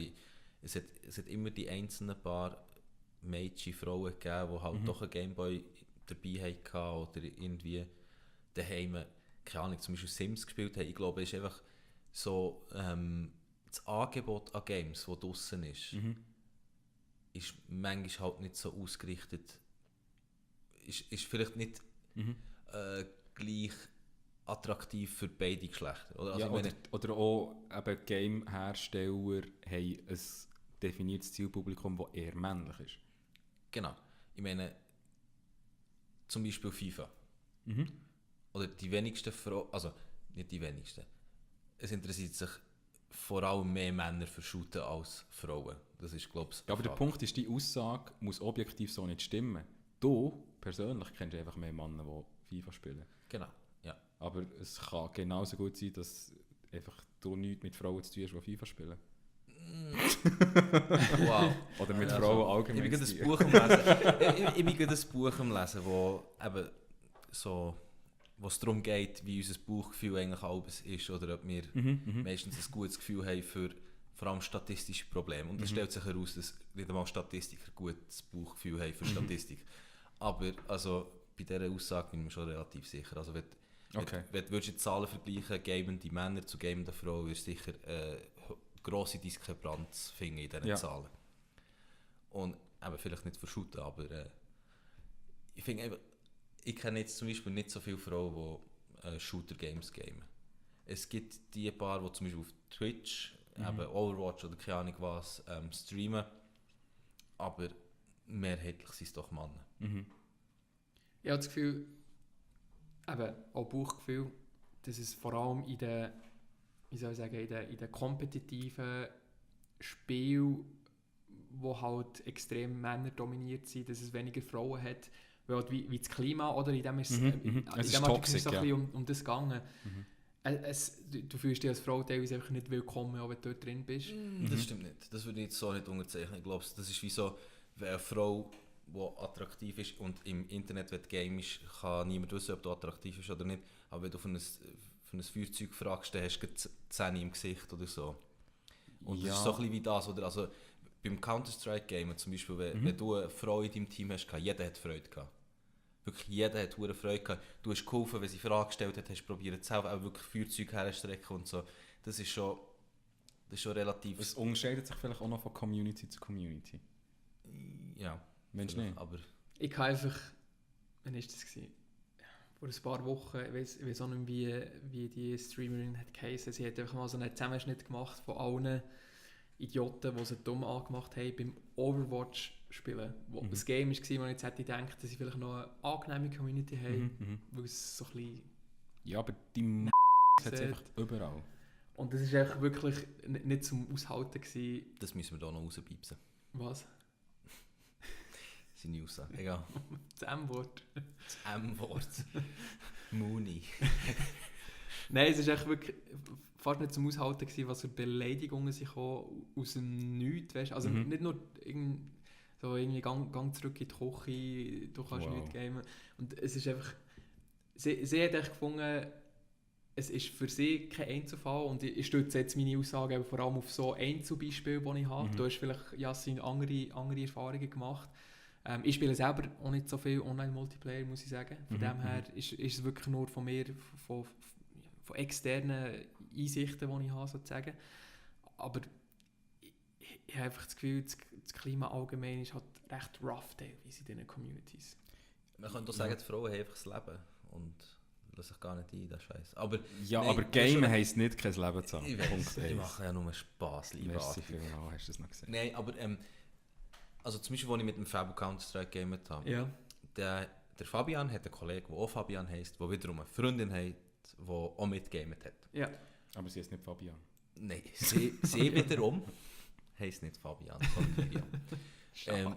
es hat immer die einzelnen paar Mädchen, Frauen gegeben, die halt doch einen Gameboy dabei hatten oder irgendwie daheim, keine Ahnung, zum Beispiel Sims gespielt haben. Ich glaube, es ist einfach so das Angebot an Games, das draussen ist, ist manchmal halt nicht so ausgerichtet, ist vielleicht nicht gleich attraktiv für beide Geschlechter. Oder, also ja, oder auch eben Game-Hersteller haben ein definiertes Zielpublikum, das eher männlich ist. Genau. Ich meine, zum Beispiel FIFA. Oder die wenigsten Frauen, also nicht die wenigsten, es interessiert sich vor allem mehr Männer für Shooten als Frauen. Das ist, glaube ich, ja, aber der Punkt ist, die Aussage muss objektiv so nicht stimmen. Du persönlich kennst einfach mehr Männer, die FIFA spielen. Genau, ja. Aber es kann genauso gut sein, dass einfach du nichts mit Frauen zu tun hast, die FIFA spielen. Wow. Oder mit Frauen allgemein. Ich bin gerade ein Buch am Lesen, wo eben so, wo es darum geht, wie unser Bauchgefühl eigentlich alles ist oder ob wir meistens ein gutes Gefühl haben für vor allem statistische Probleme. Und es stellt sich heraus, dass nicht einmal Statistiker ein gutes Bauchgefühl haben für Statistik. Aber also, bei dieser Aussage bin ich mir schon relativ sicher. Also, wenn du jetzt Zahlen vergleichen, gamende Männer zu gamenden Frauen, wirst du sicher grosse Diskrepanz finden in diesen Zahlen. Und eben vielleicht nicht verschuten, aber ich finde eben, ich kenne jetzt zum Beispiel nicht so viele Frauen, die Shooter-Games gamen. Es gibt die paar, die zum Beispiel auf Twitch eben Overwatch oder keine Ahnung was streamen, aber mehrheitlich sind es doch Männer. Ich habe das Gefühl, eben auch Bauchgefühl, dass es vor allem in den, wie soll ich sagen, in den kompetitiven Spielen, wo halt extrem Männer dominiert sind, dass es weniger Frauen hat, weil halt wie das Klima, oder in dem ist es ist toxisch, ist so ein bisschen um das gegangen. Du fühlst dich als Frau teilweise einfach nicht willkommen, auch wenn du dort drin bist. Das stimmt nicht. Das würde ich jetzt so nicht unterzeichnen. Ich glaube, das ist wie so, wenn eine Frau, die attraktiv ist und im Internet, wenn du Game ist, kann niemand wissen, ob du attraktiv bist oder nicht. Aber wenn du für ein Feuerzeug fragst, dann hast du 10 im Gesicht oder so. Und das ist so ein bisschen wie das, oder? Also beim Counter-Strike-Game zum Beispiel, wenn du eine Frau in deinem Team hast, jeder hat Freude gehabt. Wirklich jeder hat hohe Freude gehabt. Du hast geholfen, wenn sie Fragen gestellt hat, hast du probiert selber auch wirklich Feuerzeug herstrecken und so. Das ist schon relativ... Es unterscheidet sich vielleicht auch noch von Community zu Community. Ja. Mensch nicht. Aber ich kann einfach... Wann war das? Vor ein paar Wochen, ich weiß auch nicht, wie die Streamerin hat geheißen. Sie hat einfach mal so einen Zusammenschnitt gemacht von allen Idioten, die sie dumm angemacht haben beim Overwatch spielen. Wo das Game war, wo ich jetzt hätte gedacht, dass sie vielleicht noch eine angenehme Community haben, weil es so ein bisschen... Ja, aber die hat es einfach überall. Und das war einfach wirklich nicht zum Aushalten gewesen. Das müssen wir da noch rauspiepsen. Was? Seine Aussage. Egal. Das M-Wort. Das M-Wort. Mooney. Nein, es war echt wirklich fast nicht zum Aushalten gewesen, was für Beleidigungen sich aus dem Nichts, weißt? Also nicht nur irgendwie Gang zurück in die Küche, du kannst nichts gamen. Und es ist einfach, sie hat echt gefunden, es ist für sie kein Einzelfall und ich stütze jetzt meine Aussage vor allem auf so Einzelbeispiele, die ich habe. Du hast vielleicht Yassin andere Erfahrungen gemacht. Ich spiele selber auch nicht so viel Online-Multiplayer, muss ich sagen. Von dem her ist es wirklich nur von mir, von externen Einsichten, die ich habe, sozusagen. Aber ich habe einfach das Gefühl, das Klima allgemein ist halt recht rough teilweise in diesen Communities. Man könnte auch sagen, die Frauen haben einfach das Leben und lassen sich gar nicht ein, das Scheiß. Aber ja, nein, aber Gamen heisst nicht kein Leben zu haben. Ich mache ja nur Spass, lieber Merci vielmals, hast du das noch gesehen? Nein, aber also zum Beispiel, als ich mit dem Fabo Counter-Strike gamet habe, der Fabian hat einen Kollegen, der auch Fabian heisst, der wiederum eine Freundin hat, die auch mitgegamet hat. Ja. Aber sie ist nicht Fabian. Nein, sie wiederum heisst nicht Fabian, sondern Fabian.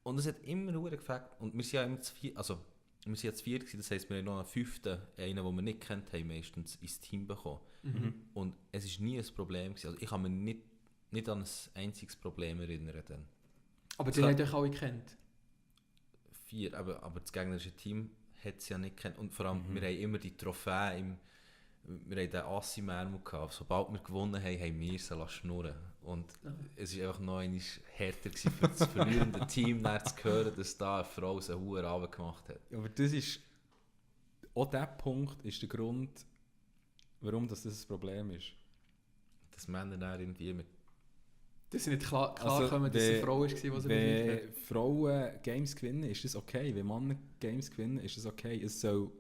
Und es hat immer nur gefragt, und wir sind ja immer zu viert, also wir sind ja zu viert gewesen, das heisst, wir haben noch einen fünften, einen, den wir nicht kennt haben, meistens ins Team bekommen. Und es war nie ein Problem gewesen. Also ich kann mich nicht an ein einziges Problem erinnern. Dann. Aber die habt euch alle gekannt? 4, aber das gegnerische Team hat es ja nicht gekannt. Und vor allem, wir haben immer die Trophäe wir hatten den Assi im Ärmel gehabt. Sobald wir gewonnen haben, haben wir sie schnurren. Und es war einfach noch einmal härter gewesen, für das verlierende Team zu hören, dass da eine Frau so hohe Arbeit gemacht hat. Aber das ist, auch dieser Punkt ist der Grund, warum das ein Problem ist. Dass Männer dann irgendwie mit... Dass sie nicht klar kommen, dass es eine Frau war, die sie besiegt hat. Wenn Frauen Games gewinnen, ist das okay. Wenn Männer Games gewinnen, ist das okay. Es sollen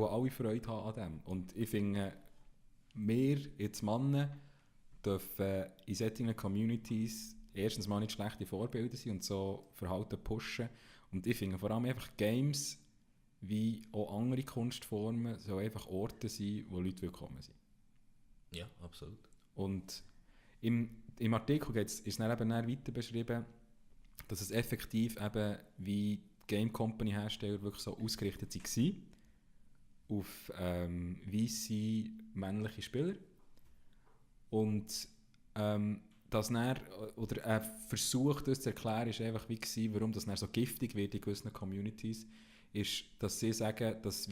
alle Freude haben an dem. Und ich finde, wir jetzt Männer dürfen in solchen Communities erstens mal nicht schlechte Vorbilder sein und so Verhalten pushen. Und ich finde vor allem einfach Games wie auch andere Kunstformen sollen einfach Orte sein, wo Leute willkommen sind. Ja, absolut. Und im Artikel ist es dann eben weiter beschrieben, dass es effektiv eben wie Game Company Hersteller wirklich so ausgerichtet waren auf weisse männliche Spieler. Und das dann, oder ein Versuch, das zu erklären, ist einfach wie gewesen, warum das dann so giftig wird in gewissen Communities, ist, dass sie sagen, dass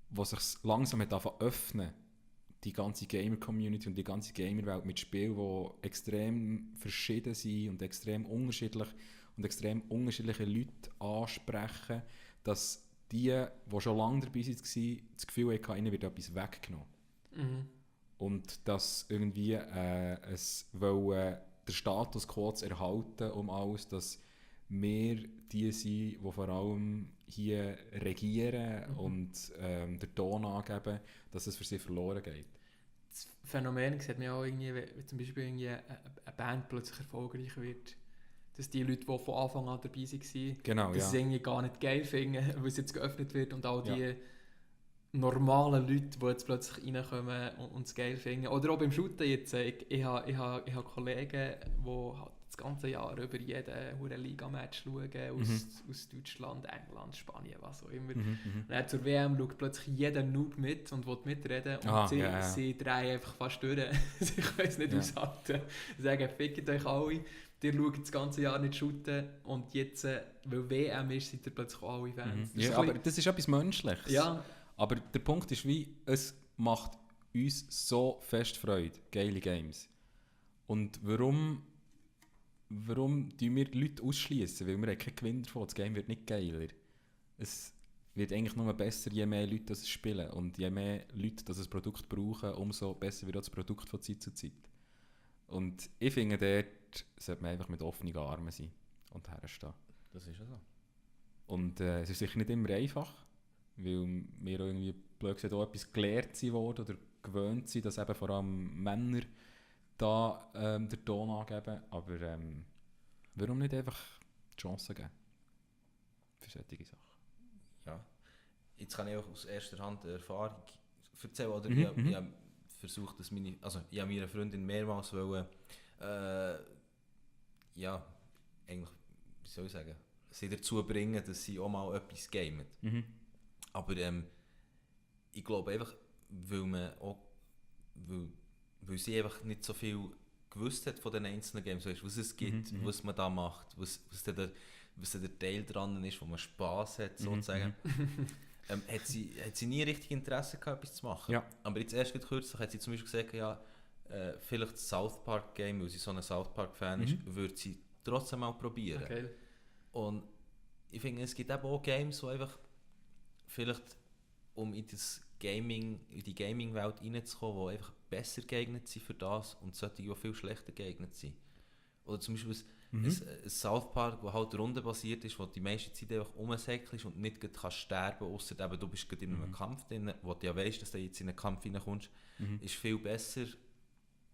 was sich langsam öffnen, die ganze Gamer-Community und die ganze Gamer-Welt mit Spielen, die extrem verschieden sind und extrem unterschiedlich und extrem unterschiedliche Leute ansprechen, dass die schon lange dabei waren, das Gefühl hatten, ihnen wird etwas weggenommen. Und dass irgendwie es wollen, den Status quo zu erhalten, um alles, dass wir die sind, die vor allem hier regieren und den Ton angeben, dass es für sie verloren geht. Das Phänomen sieht man auch irgendwie, wenn zum Beispiel irgendwie eine Band plötzlich erfolgreich wird, dass die Leute, die von Anfang an dabei waren, Genau, das irgendwie gar nicht geil finden, weil es jetzt geöffnet wird und all die normalen Leute, die jetzt plötzlich reinkommen und es geil finden. Oder auch beim Shooten jetzt, ich habe Kollegen, die halt das ganze Jahr über jeden Liga-Match schauen, aus Deutschland, England, Spanien, was auch immer. Und dann zur WM schaut plötzlich jeder Noob mit und will mitreden und sie drehen einfach fast durch. Sie können es nicht aushalten. Sie sagen, fickt euch alle, ihr schaut das ganze Jahr nicht shooten und jetzt, weil WM ist, seid ihr plötzlich auch alle Fans. Ja, aber das ist etwas Menschliches. Ja. Aber der Punkt ist, es macht uns so fest Freude, geile Games. Und warum tun wir die Leute ausschließen? Weil wir haben keinen Gewinn davon. Das Game wird nicht geiler. Es wird eigentlich nur besser, je mehr Leute das spielen. Und je mehr Leute das Produkt brauchen, umso besser wird auch das Produkt von Zeit zu Zeit. Und ich finde, dort sollte man einfach mit offenen Armen sein und herstehen. Das ist ja so. Und es ist sicher nicht immer einfach, weil wir auch irgendwie blöd gesagt auch etwas gelehrt sind worden oder gewöhnt sind, dass eben vor allem Männer da den Ton angeben. Aber warum nicht einfach die Chance geben für solche Sachen? Ja. Jetzt kann ich auch aus erster Hand eine Erfahrung erzählen. Oder ich habe versucht, dass ich habe meiner Freundin mehrmals wollen, eigentlich, wie soll ich sagen, sie dazu bringen, dass sie auch mal etwas gamet. Aber ich glaube einfach, weil sie einfach nicht so viel gewusst hat von den einzelnen Games, weißt, was es gibt, was man da macht, was der Teil dran ist, wo man Spass hat, sozusagen. Hat sie nie richtig Interesse gehabt, etwas zu machen. Ja. Aber jetzt erst kürzlich hat sie zum Beispiel gesagt, ja, vielleicht das South Park Game, weil sie so ein South Park Fan ist, würde sie trotzdem mal probieren. Okay. Und ich finde, es gibt eben auch Games, die einfach vielleicht, um in die Gaming-Welt reinzukommen, die einfach besser geeignet sind für das und solche, die viel schlechter geeignet sind. Oder zum Beispiel ein South Park, das halt rundenbasiert ist, wo die meiste Zeit einfach rumsäckelst und nicht kannst sterben, ausser eben, du bist gerade in einem Kampf drin, wo du ja weißt, dass du jetzt in einen Kampf reinkommst, ist viel besser.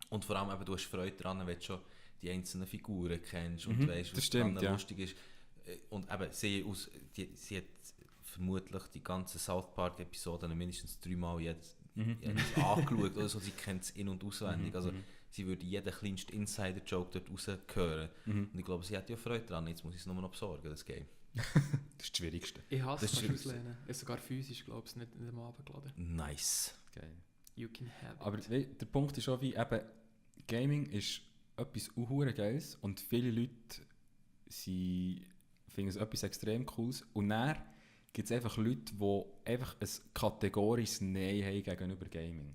Und vor allem eben, du hast Freude daran, wenn du schon die einzelnen Figuren kennst und weißt, was daran lustig ist. Und eben, sie hat vermutlich die ganzen South Park-Episoden mindestens 3-mal jedes angeschaut oder so. Sie kennt es in- und auswendig. Also sie würde jeden kleinsten Insider-Joke dort raushören. Und ich glaube, sie hat ja Freude daran. Jetzt muss ich es nur noch besorgen, das Game. Das ist das Schwierigste. Ich hasse Das es, ist kannst du auslehnen. Ich sogar physisch, glaube ich, nicht am Abend geladen. Nice. Geil. You can have it. Aber der Punkt ist auch wie, eben, Gaming ist etwas unhuere Geiles und viele Leute finden es etwas extrem Cooles. Und dann gibt es einfach Leute, die einfach ein kategorisches Nein haben gegenüber Gaming.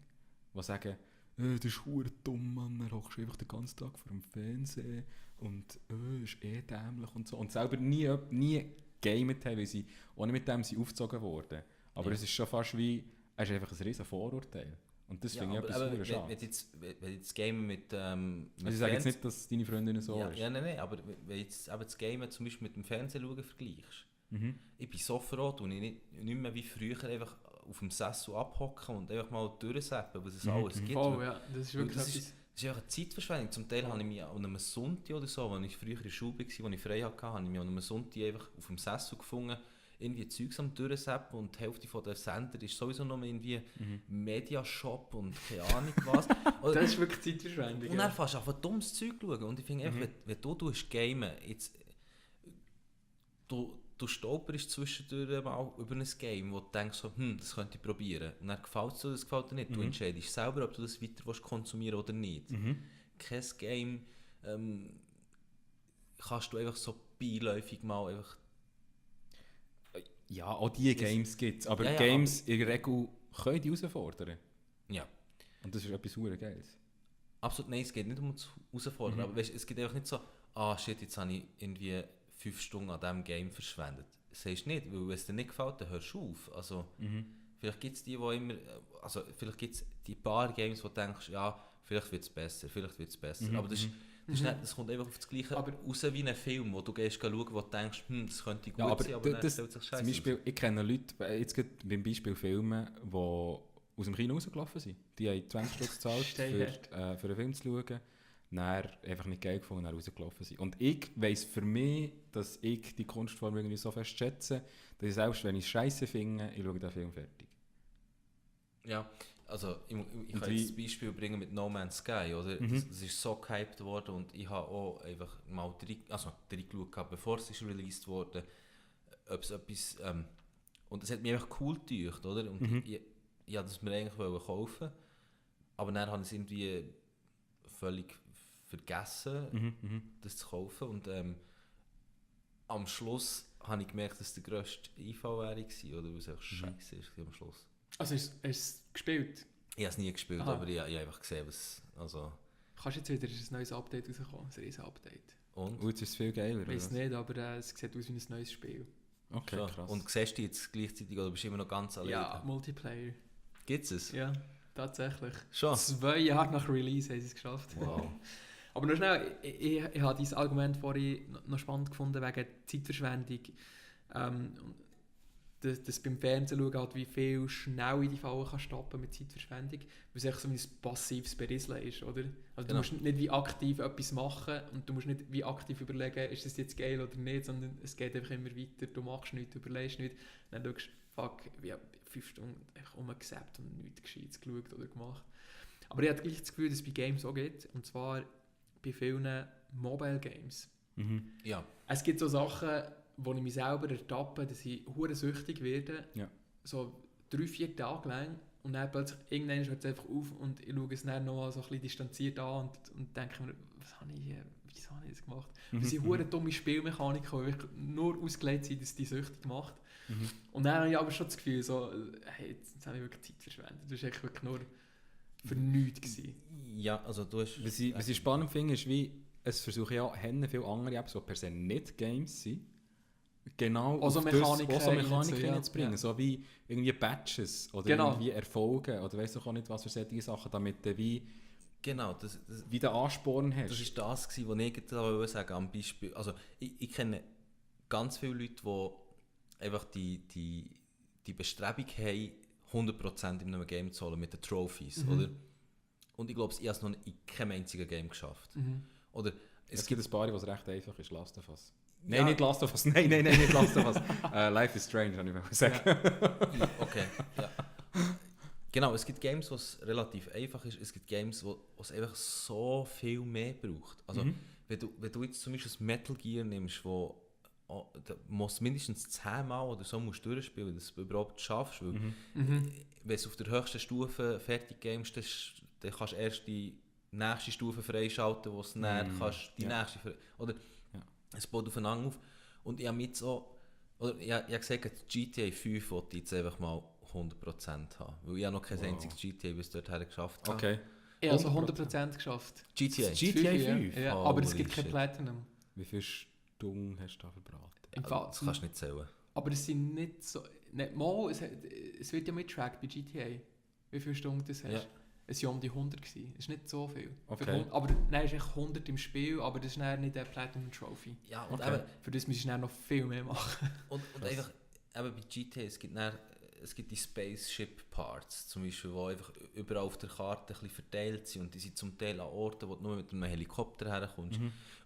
Die sagen, das ist verdammt dumm, Mann, dann hockst du einfach den ganzen Tag vor dem Fernsehen und das ist dämlich und so. Und selber nie gamet haben, weil sie auch nicht mit dem sie aufgezogen wurden. Aber es ist schon fast wie, es ist einfach ein riesen Vorurteil. Und das finde ich etwas verdammt schade. Wenn jetzt Gamen mit also ich sage jetzt nicht, dass deine Freundin so ist. Ja, nein, aber wenn jetzt eben das Gamen zum Beispiel mit dem Fernsehen schauen vergleichst, ich bin so froh, dass ich nicht mehr wie früher einfach auf dem Sessel abhocken und einfach mal durchseppen, was es alles gibt. Oh ja, das ist wirklich das etwas. ist einfach eine Zeitverschwendung. Zum Teil habe ich mich an einem Sonntag oder so, als ich früher in der Schule war, als ich frei hatte, habe ich mich an einem Sonntag einfach auf dem Sessel gefunden, irgendwie Zeugs am durchseppen und die Hälfte von der Sender ist sowieso noch irgendwie Mediashop und keine Ahnung was. Das ist wirklich Zeitverschwendung. Und dann fängst du einfach dummes Zeug schauen. Und ich finde einfach, wenn du gamen, jetzt, du stolperst zwischendurch mal über ein Game, wo du denkst, so, das könnte ich probieren. Und dann gefällt es dir, das gefällt dir nicht. Du entscheidest selber, ob du das weiter konsumieren willst oder nicht. Kein Game kannst du einfach so beiläufig mal einfach... Ja, auch diese Games gibt es. Aber Ja, Games in der Regel können die herausfordern. Ja. Und das ist etwas verdammt Geiles. Absolut, nein, es geht nicht um das Herausfordern. Aber weißt, es geht einfach nicht so, shit, jetzt habe ich irgendwie 5 Stunden an diesem Game verschwendet. Das sagst du nicht, weil wenn es dir nicht gefällt, dann hörst du auf. Also, vielleicht gibt es die immer, also vielleicht gibt es die paar Games, wo du denkst, ja, vielleicht wird es besser. Aber das kommt einfach auf das Gleiche raus wie ein Film, wo du gehst schauen, wo du denkst, das könnte gut sein, aber dann stellt sich scheiße. Zum Beispiel, ich kenne Leute, jetzt gerade beim Beispiel Filme, die aus dem Kino rausgelaufen sind. Die haben 20 Stutz gezahlt, für einen Film zu schauen, dann einfach nicht geil gefunden und dann rausgelaufen sind. Und ich weiss für mich, dass ich die Kunstform irgendwie so fest schätze, dass ich selbst, wenn ich es scheisse finde, ich schaue den Film fertig. Ja, also ich kann jetzt das Beispiel bringen mit No Man's Sky, oder? Das ist so gehypt worden und ich habe auch einfach mal reingeschaut, bevor es released wurde, ob es etwas, und es hat mich einfach cool gedacht, oder? Und ich wollte es mir eigentlich kaufen, aber dann habe ich es irgendwie völlig vergessen, das zu kaufen und am Schluss habe ich gemerkt, dass der grösste Einfall wäre, oder weil es einfach scheiße ist am Schluss. Also hast du es gespielt? Ich habe es nie gespielt, aber ich habe einfach gesehen, was... Also. Kannst jetzt wieder ein neues Update rauskommen, ein riesen Update. Und? Jetzt ist es viel geiler. Ich weiß nicht, aber es sieht aus wie ein neues Spiel. Okay, so. krass. Und siehst du jetzt gleichzeitig oder bist du immer noch ganz alleine? Ja, Multiplayer. Gibt es? Ja, tatsächlich. Schon? 2 Jahre nach Release haben sie es geschafft. Wow. Aber noch schnell, ich habe dieses Argument vorhin noch spannend gefunden wegen Zeitverschwendung. Das beim Fernsehen schauen, halt, wie viel schnell in die Falle kann stoppen mit Zeitverschwendung, weil es echt so ein passives Berieseln ist, oder? Also du musst nicht wie aktiv etwas machen und du musst nicht wie aktiv überlegen, ist das jetzt geil oder nicht, sondern es geht einfach immer weiter, du machst nichts, du überlegst nichts, dann schaust du, fuck, ich habe 5 Stunden umgesappt und nichts Gescheites geschaut oder gemacht. Aber ich habe gleich das Gefühl, dass es bei Games auch geht, und zwar bei vielen Mobile Games. Ja. Es gibt so Sachen, wo ich mich selber ertappe, dass ich hure süchtig werde, so 3-4 Tage lang, und dann plötzlich irgendwann hört es einfach auf und ich schaue es dann noch so ein bisschen distanziert an und denke mir, wieso habe ich das gemacht? Das sind hure dumme Spielmechaniken, die wirklich nur ausgelegt sind, dass die süchtig macht. Und dann habe ich aber schon das Gefühl, so, hey, jetzt habe ich wirklich Zeit verschwendet. Das war wirklich nur für nichts gewesen. Ja, also du hast... Was ich spannend finde, ist, wie es versuchen ja viele andere Apps, die per se nicht Games sind, genau also Mechaniken reinzubringen, ja. So wie irgendwie Badges oder irgendwie Erfolge oder weiss auch nicht was für solche Sachen, damit du wie den Ansporn hast. Das war das, was ich sagen am Beispiel. Also ich kenne ganz viele Leute, die einfach die Bestrebung haben, 100% in einem Game zu holen mit den Trophies, oder? Und ich glaube, ich habe es noch in keinem einzigen Game geschafft. Oder es gibt ein paar, was recht einfach ist, Last of Us. Nein, nicht Last of Us. Nein, nicht Last of Us. Life is Strange, habe ich sagen. Ja. Okay, ja. Genau, es gibt Games, wo es relativ einfach ist. Es gibt Games, wo es einfach so viel mehr braucht. Also, wenn du jetzt zum Beispiel das Metal Gear nimmst, wo da musst mindestens 10 Mal oder so musst durchspielen, dass du überhaupt schaffst. Weil wenn du es auf der höchsten Stufe fertig gamest, dann kannst du erst die nächste Stufe freischalten, wo es dann kannst die nächste oder es baut aufeinander auf. Und ich habe mit so, oder ich habe gesagt, GTA 5 wollte ich jetzt einfach mal 100% haben, weil ich habe noch kein einziges GTA bis dorthin geschafft habe. Okay. Ich habe also 100% geschafft. GTA 5? Ja, aber es gibt kein Platinum. Wie viele Stunden hast du da verbraten? Das kannst du nicht zählen. Aber es sind nicht so... es wird ja mitgetrackt bei GTA, wie viele Stunden du hast. Ja. Es waren um die 100 gewesen. Es ist nicht so viel. Okay. Aber nein, es ist echt 100 im Spiel, aber das ist nicht eine Platinum Trophy. Ja, und okay. Für das müsstest du noch viel mehr machen. Und einfach, eben bei GTA, es gibt die Spaceship Parts, zum Beispiel, die einfach überall auf der Karte ein bisschen verteilt sind und die sind zum Teil an Orten, wo du nur mit einem Helikopter herkommst.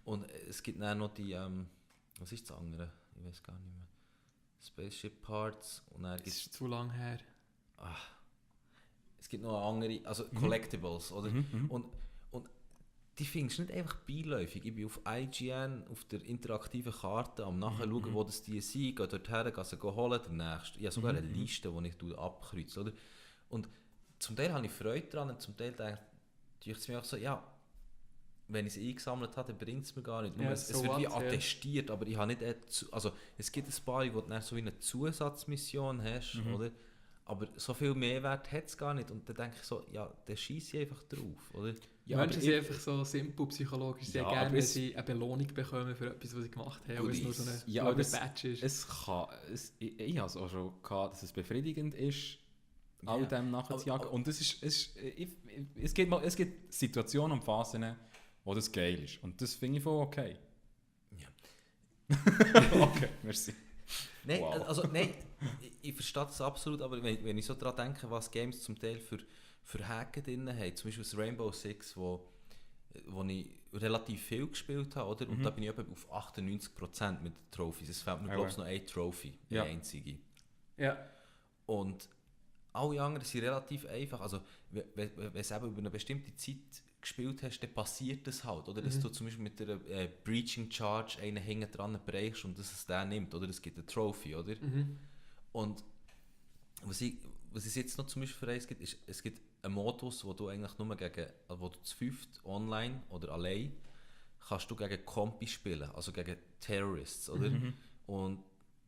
Und es gibt dann noch die, was ist das andere? Ich weiß gar nicht mehr. Spaceship Parts und dann das ist zu lang her. Es gibt noch andere, also Collectibles, oder? Und die findest du nicht einfach beiläufig. Ich bin auf IGN, auf der interaktiven Karte, am nachschauen, wo das die sind, gehe dorthin, gehe sie holen, der nächste. Ich habe sogar eine Liste, die ich abkreuze, oder? Und zum Teil habe ich Freude daran und zum Teil denke ich mir auch so, ja, wenn ich es eingesammelt habe, dann bringt es mir gar nicht. Ja, es wird wie attestiert, aber ich habe nicht... Also es gibt ein paar, wo du dann so wie eine Zusatzmission hast, oder? Aber so viel Mehrwert hat es gar nicht. Und dann denke ich so, ja, dann scheisse ich einfach drauf, oder? Ja, Menschen sind einfach so simpel psychologisch. Sie haben gerne, wenn sie eine Belohnung bekommen für etwas, was sie gemacht haben, weil es nur so eine Badge ist. Ich habe es auch schon gehabt, dass es befriedigend ist, all dem nachzujagen. Und es gibt Situationen und Phasen, wo das geil ist. Und das finde ich voll okay. Ja. Okay, merci. Nein, wow. Also nein, ich verstehe das absolut, aber wenn ich so daran denke, was Games zum Teil für Hacken drin haben, zum Beispiel das Rainbow Six, wo ich relativ viel gespielt habe, oder? Und da bin ich etwa auf 98% mit den Trophies. Es fehlt mir, glaube ich, noch eine Trophy, eine einzige. Ja. Und alle anderen sind relativ einfach. Also, wenn du es eben über eine bestimmte Zeit gespielt hast, dann passiert das halt. Oder dass du zum Beispiel mit einer Breaching Charge einen hinten dran brechst und dass es der nimmt. Oder es gibt eine Trophy, oder? Und was es jetzt noch zum Beispiel für eins gibt, ist, es gibt einen Modus, wo du eigentlich nur wo du zu fünft online oder allein kannst du gegen Kompi spielen, also gegen Terrorists, oder? Und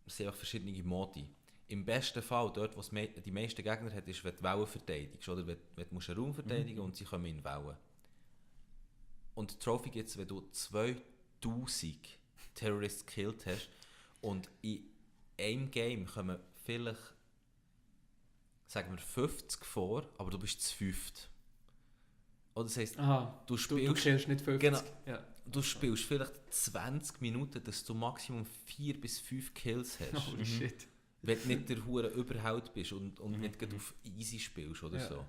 es sind auch verschiedene Modi. Im besten Fall, dort wo es die meisten Gegner hat, ist, wenn du Wellen verteidigst, oder? Wenn du einen Raum verteidigen und sie kommen in Wellen. Und die Trophy gibt es, wenn du 2000 Terrorists gekillt hast und in einem Game kommen vielleicht, sagen wir, 50 vor, aber du bist zu fünft. Oder das heisst, du killst nicht 50. Genau, du spielst vielleicht 20 Minuten, dass du Maximum 4 bis 5 Kills hast. Holy shit. Wenn du nicht der hure Überhaupt bist und nicht gerade auf easy spielst oder so.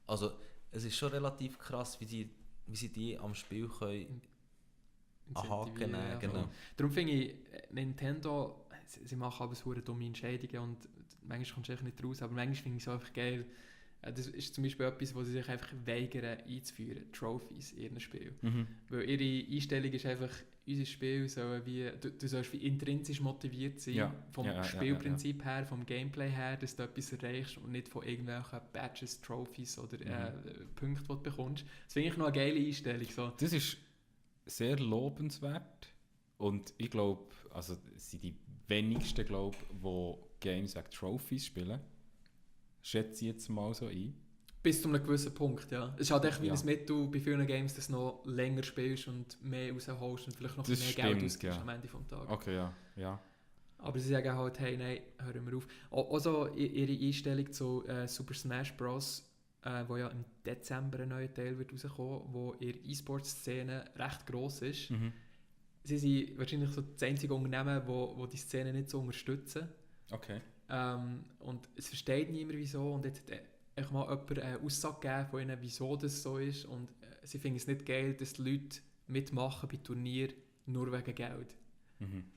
Also es ist schon relativ krass, wie sie die am Spiel können anhaken. Ja. Genau. Darum finde ich, Nintendo, sie machen aber so dumme Entscheidungen und manchmal kommst du echt nicht raus, aber manchmal finde ich es einfach geil. Das ist zum Beispiel etwas, wo sie sich einfach weigern einzuführen, Trophies in ihrem Spiel. Weil ihre Einstellung ist einfach, unser Spiel soll du sollst wie intrinsisch motiviert sein, vom Spielprinzip her, vom Gameplay her, dass du etwas erreichst und nicht von irgendwelchen Badges, Trophies oder Punkten, die du bekommst. Das finde ich noch eine geile Einstellung. So. Das ist sehr lobenswert und ich glaube, also es sind die wenigsten, die Games wegen Trophies spielen. Schätze ich jetzt mal so ein. Bis zu einem gewissen Punkt, ja. Es ist halt echt wie ein Mittel bei vielen Games, dass du noch länger spielst und mehr rausholst und vielleicht noch das mehr stimmt, Geld ausgibst am Ende des Tages. Okay, ja. Aber sie sagen halt, hey, nein, hören wir auf. Also ihre Einstellung zu Super Smash Bros., wo ja im Dezember ein neuer Teil wird rauskommen, wo ihre E-Sport-Szene recht gross ist. Sie sind wahrscheinlich so das einzige Unternehmen, wo die Szene nicht so unterstützen. Okay. Und es versteht niemand wieso und jetzt hat mal jemand eine Aussage gegeben von ihnen, wieso das so ist und sie finden es nicht geil, dass die Leute mitmachen bei Turnieren nur wegen Geld.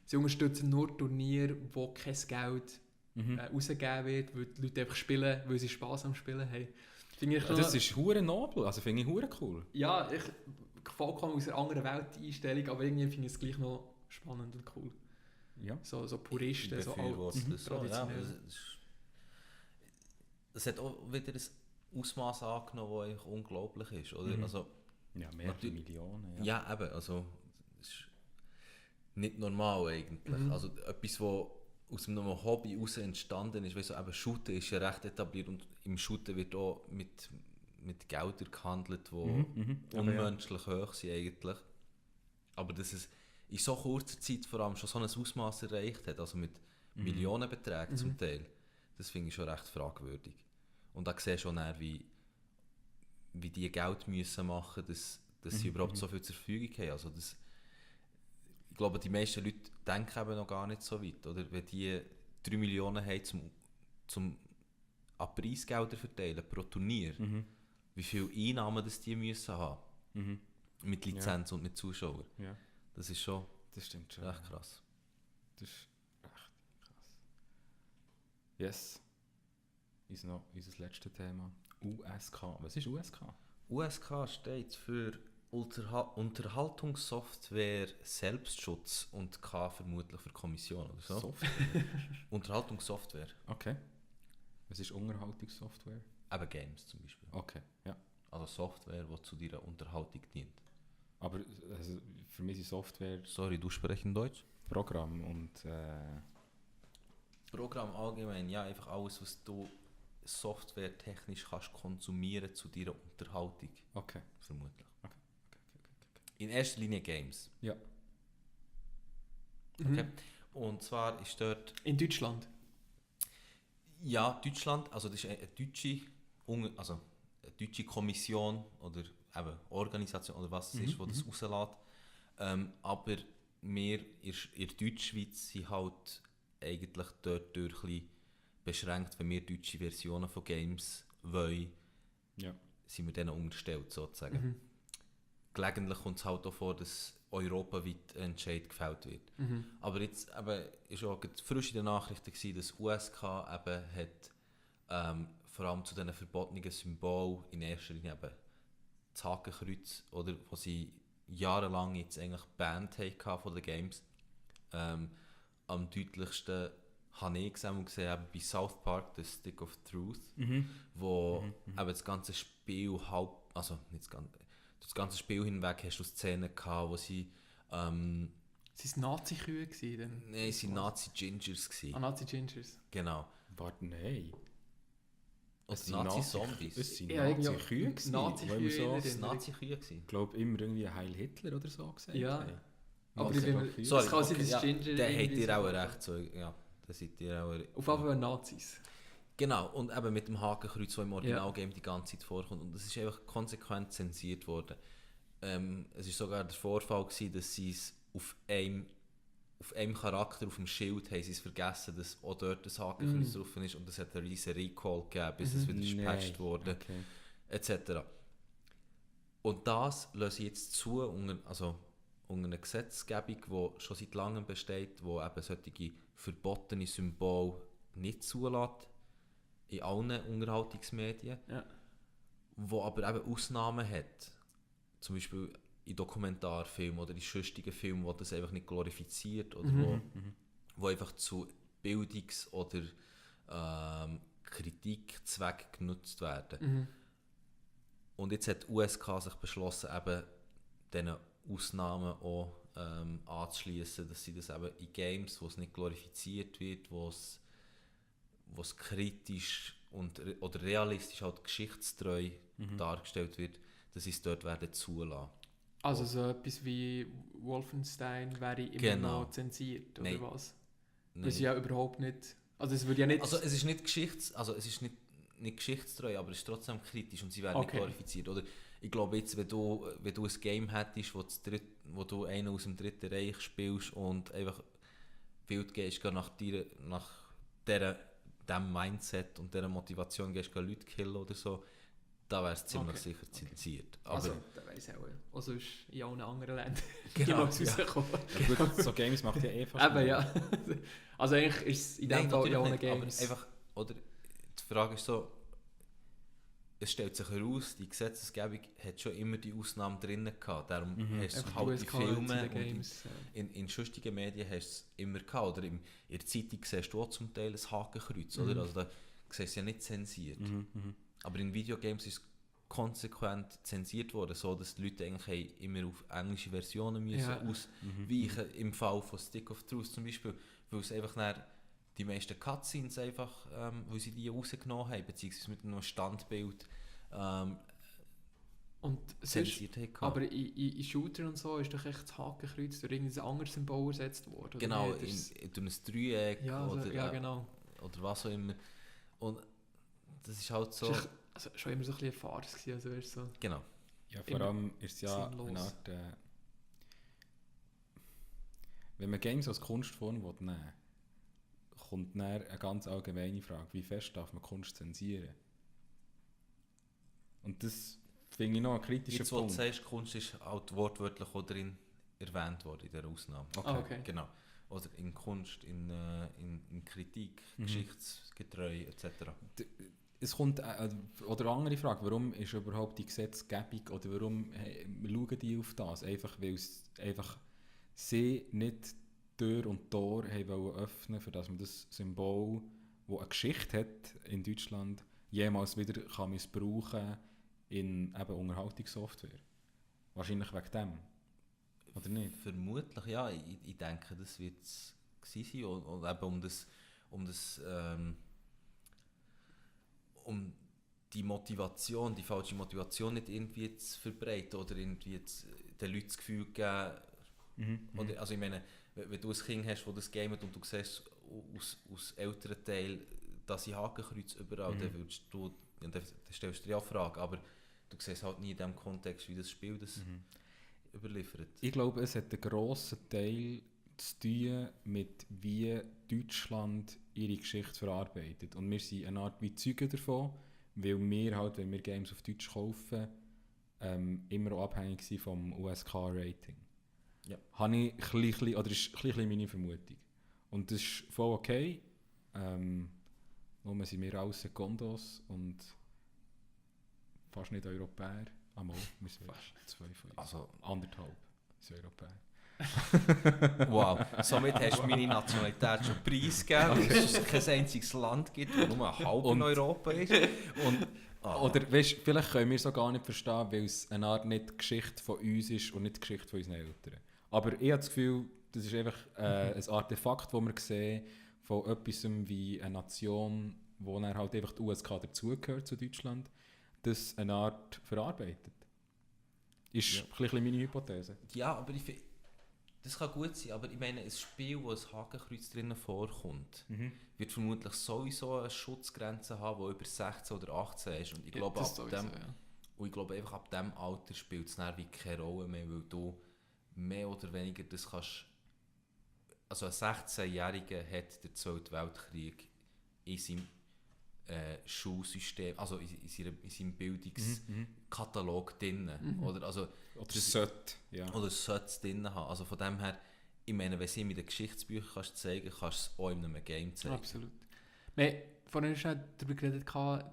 Sie unterstützen nur Turniere, wo kein Geld rausgegeben wird, weil die Leute einfach spielen, weil sie Spass am Spielen haben. Das ist hure nobel, also finde ich hure cool. Ja, ich vollkommen aus einer anderen Welteinstellung, aber irgendwie finde ich es gleich noch spannend und cool. Ja. So Puristen, so traditionell. Es hat auch wieder ein Ausmaß angenommen, das eigentlich unglaublich ist, oder? Also, ja, mehrere Millionen. Ja, eben, also das ist nicht normal eigentlich. Also etwas, was aus einem Hobby heraus entstanden ist, weißt du, eben Shooten ist ja recht etabliert und im Shooten wird auch mit Geldern gehandelt, die unmenschlich hoch sind eigentlich. Aber dass es in so kurzer Zeit vor allem schon so ein Ausmaß erreicht hat, also mit Millionenbeträgen zum Teil, das finde ich schon recht fragwürdig. Und da siehst du auch, wie die Geld müssen machen müssen, dass sie überhaupt so viel zur Verfügung haben. Also das, ich glaube, die meisten Leute denken eben noch gar nicht so weit. Oder? Wenn die 3 Millionen haben, zum an Preisgelder verteilen pro Turnier, wie viele Einnahmen das die müssen haben mit Lizenz und mit Zuschauern. Ja. Das ist schon das stimmt schon, recht krass. Das ist echt krass. Yes. Ist noch unser letztes Thema. USK. Was ist USK? USK steht für Unterhaltungssoftware Selbstschutz und K vermutlich für Kommission oder so. Software? Unterhaltungssoftware. Okay. Was ist Unterhaltungssoftware? Eben Games zum Beispiel. Okay, ja. Also Software, die zu deiner Unterhaltung dient. Aber also, für mich ist Software... Sorry, du sprichst Deutsch? Programm und... Programm allgemein, ja, einfach alles, was du softwaretechnisch kannst konsumieren zu deiner Unterhaltung. Okay. Vermutlich. Okay. In erster Linie Games. Ja. Okay. Und zwar ist dort... In Deutschland? Ja, Deutschland, also das ist eine deutsche Kommission oder eben Organisation oder was es ist, die das rauslässt. Aber wir in der Deutschschweiz sind halt eigentlich dort durch ein bisschen beschränkt, wenn wir deutsche Versionen von Games wollen, sind wir denen unterstellt sozusagen. Gelegentlich kommt es halt auch vor, dass europaweit ein Entscheid gefällt wird. Aber jetzt ist auch frisch in den Nachrichten gewesen, dass USK eben hat, vor allem zu diesen verbotenen Symbolen in erster Linie eben das Hakenkreuz, oder, wo sie jahrelang jetzt eigentlich gebannt haben von den Games. Am deutlichsten habe ich gesehen eben bei South Park, The Stick of Truth, wo eben das ganze Spiel das ganze Spiel hinweg hast du Szenen gehabt, wo sie... Sind es Nazi-Kühe gewesen? Nein, es waren Nazi-Gingers. Nazi-Gingers. Genau. Warte, nein. Oder Nazi-Zombies. Es sind Nazi-Kühe gewesen. Nazi-Kühe. Nazi-Kühe gewesen. Ich glaube, immer irgendwie Heil Hitler oder so gesagt. Ja. Aber es kann sein, dass Ginger... Dann habt ihr auch recht. So, ja, dann seid ihr auch... Auf jeden Fall Nazis. Genau, und eben mit dem Hakenkreuz, das im Originalgame die ganze Zeit vorkommt. Und das ist einfach konsequent zensiert worden. Es war sogar der Vorfall gewesen, dass sie es auf einem Charakter, auf dem Schild, haben sie es vergessen, dass auch dort das Hakenkreuz drauf ist. Und es hat einen riesen Recall gegeben, bis es wieder gepatcht wurde, etc. Und das löse ich jetzt zu unter einer Gesetzgebung, die schon seit langem besteht, die eben solche verbotene Symbole nicht zulässt. In allen Unterhaltungsmedien, wo aber eben Ausnahmen hat, zum Beispiel in Dokumentarfilmen oder in sonstigen Filmen, wo das einfach nicht glorifiziert oder wo einfach zu Bildungs- oder Kritikzweck genutzt werden. Und jetzt hat die USK sich beschlossen, eben diesen Ausnahmen auch anzuschließen, dass sie das eben in Games, wo es nicht glorifiziert wird, wo es kritisch oder realistisch halt geschichtstreu dargestellt wird, dass sie es dort werden zulassen. Also so etwas wie Wolfenstein wäre immer noch zensiert, oder was? Nein. Das ist ja überhaupt nicht... Also es würde ja nicht... Also es ist nicht nicht geschichtstreu, aber es ist trotzdem kritisch und sie werden nicht glorifiziert. Oder ich glaube jetzt, wenn du ein Game hättest, wo du einen aus dem Dritten Reich spielst und einfach wild gehst, nach diesem Mindset und dieser Motivation gehst du Leute killen oder so, da wäre es ziemlich sicher zensiert. Aber also, da weiss ich auch. Auch sonst in allen anderen Ländern. Genau, rauskommen. Ja, gut, so Games macht ja fast Eben, nicht. ja. Also eigentlich ist es in dem Fall ja auch eine Games. Aber einfach, oder, die Frage ist so, es stellt sich heraus, die Gesetzesgebung hat schon immer die Ausnahmen drin gehabt. Darum hast du halt die Filme und in sonstigen Medien hast du es immer gehabt. Oder in der Zeitung siehst du auch zum Teil ein Hakenkreuz. Oder? Also da siehst du ja nicht zensiert. Aber in Videogames ist es konsequent zensiert worden, so dass die Leute eigentlich immer auf englische Versionen müssen ausweichen. Im Fall von Stick of Truth zum Beispiel, weil es einfach dann die meisten Cutscenes einfach, weil sie die rausgenommen haben, beziehungsweise mit einem Standbild und zensiert haben. Aber in Shootern und so ist doch echt das Hakenkreuz durch irgendein anderes Symbol ersetzt worden. Genau, durch ein Dreieck genau. Oder was auch immer. Und das ist halt so... Also schon immer so ein bisschen eine Farce gewesen, also weißt so. Genau. Ja, vor allem ist es ja sinnlos. eine Art... wenn man Games als Kunstform nehmen will, kommt dann eine ganz allgemeine Frage, wie fest darf man Kunst zensieren? Und das finde ich noch ein kritischer Jetzt, Punkt. Jetzt, wo du sagst, Kunst ist halt wortwörtlich auch drin erwähnt worden, in dieser Ausnahme. Okay. Genau. Oder in Kunst, in Kritik, geschichtsgetreu etc. Es kommt, oder eine andere Frage, warum ist überhaupt die Gesetzgebung, oder warum schauen die auf das? Einfach, weil sie nicht Tür und Tor haben öffnen, für dass man das Symbol, das eine Geschichte hat in Deutschland, jemals wieder kann missbrauchen in eben Unterhaltungssoftware. Wahrscheinlich wegen dem. Oder nicht? Vermutlich, ja. Ich denke, das wird es gewesen sein. Und eben um die Motivation, die falsche Motivation nicht irgendwie zu verbreiten oder irgendwie den Leuten das Gefühl geben. Oder, also ich meine, wenn du ein Kind hast, das das gamet und du siehst aus älteren Teil, dass ich Hakenkreuz überall, dann stellst du dir ja Fragen, aber du siehst halt nie in dem Kontext, wie das Spiel das überliefert. Ich glaube, es hat einen grossen Teil zu tun mit, wie Deutschland ihre Geschichte verarbeitet. Und wir sind eine Art wie Zeugen davon, weil wir halt, wenn wir Games auf Deutsch kaufen, immer auch abhängig sind vom USK-Rating. Ja. Habe ich ist ein bisschen meine Vermutung. Und das ist voll okay. Nur sind wir alle Sekundos und fast nicht Europäer. Einmal, wir sind fast 2 von uns. Also 1,5 sind Europäer. Wow, somit hast du meine Nationalität schon preisgegeben, weil es kein einziges Land gibt, das nur halb in Europa ist. Oder weißt, vielleicht können wir es auch gar nicht verstehen, weil es eine Art nicht die Geschichte von uns ist und nicht die Geschichte von unseren Eltern. Aber ich habe das Gefühl, das ist einfach ein Artefakt, das wir sehen von etwas wie einer Nation, wo dann halt einfach die USK dazugehört zu Deutschland, das eine Art verarbeitet. Ist ein bisschen meine Hypothese. Ja, aber ich finde, das kann gut sein, aber ich meine, ein Spiel, wo ein Hakenkreuz drinnen vorkommt, wird vermutlich sowieso eine Schutzgrenze haben, die über 16 oder 18 ist. Und ich glaube, und ich glaube einfach, ab diesem Alter spielt es dann wie keine Rolle mehr, weil du mehr oder weniger das kannst. Also ein 16-Jähriger hat den Zweiten Weltkrieg in seinem Schulsystem, also in seinem Bildungskatalog drin. Oder sollte es drin haben. Also von dem her, ich meine, wenn sie mit den Geschichtsbüchern kannst zeigen, kannst du es auch in einem Game zeigen. Absolut. Wir haben vorhin schon darüber geredet,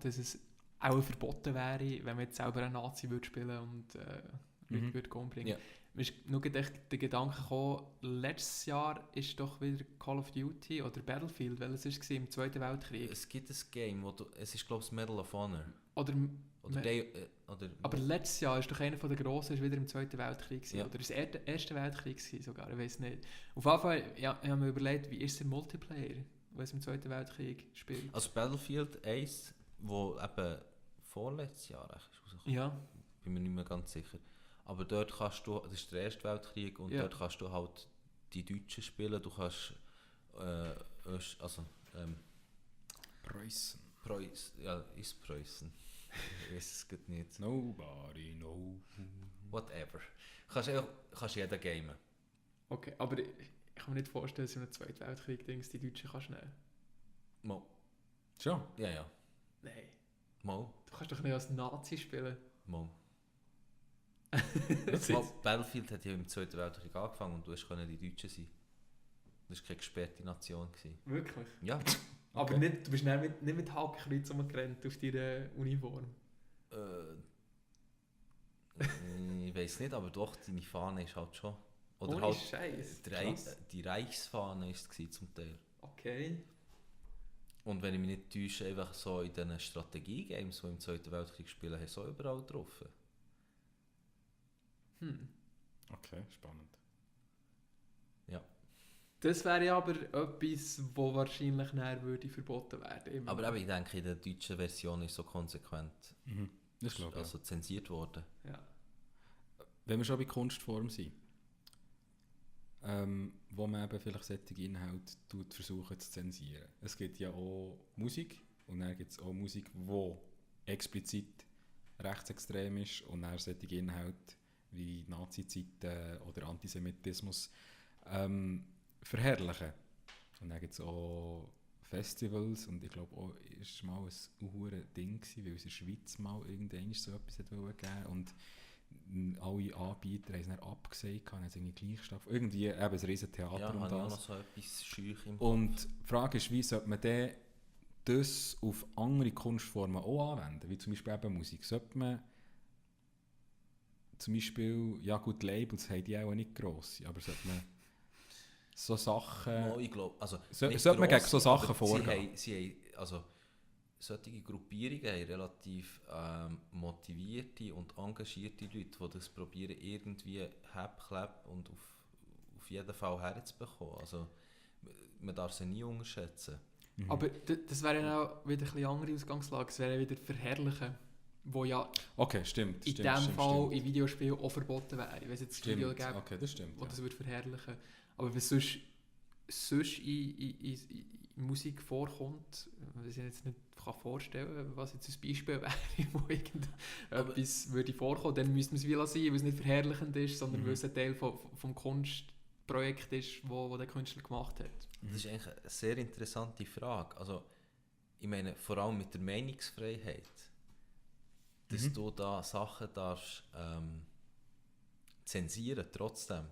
dass es auch verboten wäre, wenn man jetzt selber einen Nazi würde spielen und Leute würde umbringen. Ja. Mir ist nur der Gedanke gekommen, letztes Jahr ist doch wieder Call of Duty oder Battlefield, weil es war im Zweiten Weltkrieg. Es gibt ein Game, es ist glaube ich Medal of Honor. Aber letztes Jahr ist doch einer der grossen wieder im Zweiten Weltkrieg gewesen, ja. Oder das Erste Weltkrieg sogar, ich weiß nicht. Auf jeden Fall, ja, ich habe mir überlegt, wie ist der Multiplayer, der es im Zweiten Weltkrieg spielt. Also Battlefield 1, wo eben vorletztes Jahr rausgekommen. Ja. Bin mir nicht mehr ganz sicher. Aber dort kannst du, das ist der Erste Weltkrieg, und dort kannst du halt die Deutschen spielen, du kannst Preußen. Ja, ist Preußen. Ich weiß es gut nicht. Nobody knows. Whatever. Kannst jeden gamen. Okay, aber ich kann mir nicht vorstellen, dass in einem Zweiten Weltkrieg die Deutschen kannst nehmen. Mo. Schon? Ja. Nein. Mal. Du kannst doch nicht als Nazi spielen. Mal. Battlefield hat ja im Zweiten Weltkrieg angefangen und du konntest die Deutschen sein. Das war keine gesperrte Nation. Wirklich? Ja. Aber nicht, du bist nicht mit Hakenkreuz rumgerannt auf deiner Uniform? Ich weiß nicht, aber doch, deine Fahne ist halt schon... Oder ohne halt Scheiß. die Reichsfahne war es zum Teil. Okay. Und wenn ich mich nicht täusche, einfach so in diesen Strategie-Games, die im Zweiten Weltkrieg spielen, haben so überall getroffen. Okay, spannend. Ja. Das wäre ja aber etwas, das wahrscheinlich näher würde verboten werden. Aber eben, ich denke, in der deutschen Version ist so konsequent Das glaube ich. also zensiert worden. Ja. Wenn wir schon bei Kunstform sind, wo man eben vielleicht solche Inhalte versuchen zu zensieren. Es gibt ja auch Musik und dann gibt es auch Musik, die explizit rechtsextrem ist und dann solche Inhalte wie Nazi-Zeiten oder Antisemitismus verherrlichen. Und dann gibt es auch Festivals und ich glaube auch, es war mal ein hohes Ding gewesen, weil es in der Schweiz mal irgendwann so etwas gegeben und alle Anbieter haben es dann abgesagt, haben es irgendwie gleich statt. Irgendwie eben ein riesen Theater ja, und das. Ja, noch so etwas schüch im Und die Frage ist, wie sollte man das auf andere Kunstformen auch anwenden, wie zum Beispiel eben Musik. Sollte man zum Beispiel, ja gut, Labels haben die auch nicht gross, aber sollte man so Sachen... ich glaube, also sollte man gegen so Sachen vorgehen? Sie haben, also solche Gruppierungen haben relativ motivierte und engagierte Leute, die das probieren irgendwie hebkleb und auf jeden Fall herzubekommen. Also man darf sie nie unterschätzen. Aber das wäre ja auch wieder eine andere Ausgangslage. Es wäre wieder Verherrlichen, wo ja stimmt, in diesem Fall in Videospielen auch verboten wäre. Wenn es jetzt ein Studio gäbe, das stimmt, wo das würde verherrlichen. Aber wenn sonst in Musik vorkommt, was ich jetzt nicht vorstellen kann, was jetzt ein Beispiel wäre, wo irgendetwas würde vorkommen, dann müsste man es wie lassen, weil es nicht verherrlichend ist, sondern weil es ein Teil vom Kunstprojekt ist, wo der Künstler gemacht hat. Das ist eigentlich eine sehr interessante Frage. Also, ich meine, vor allem mit der Meinungsfreiheit, dass du da Sachen darfst, zensieren trotzdem,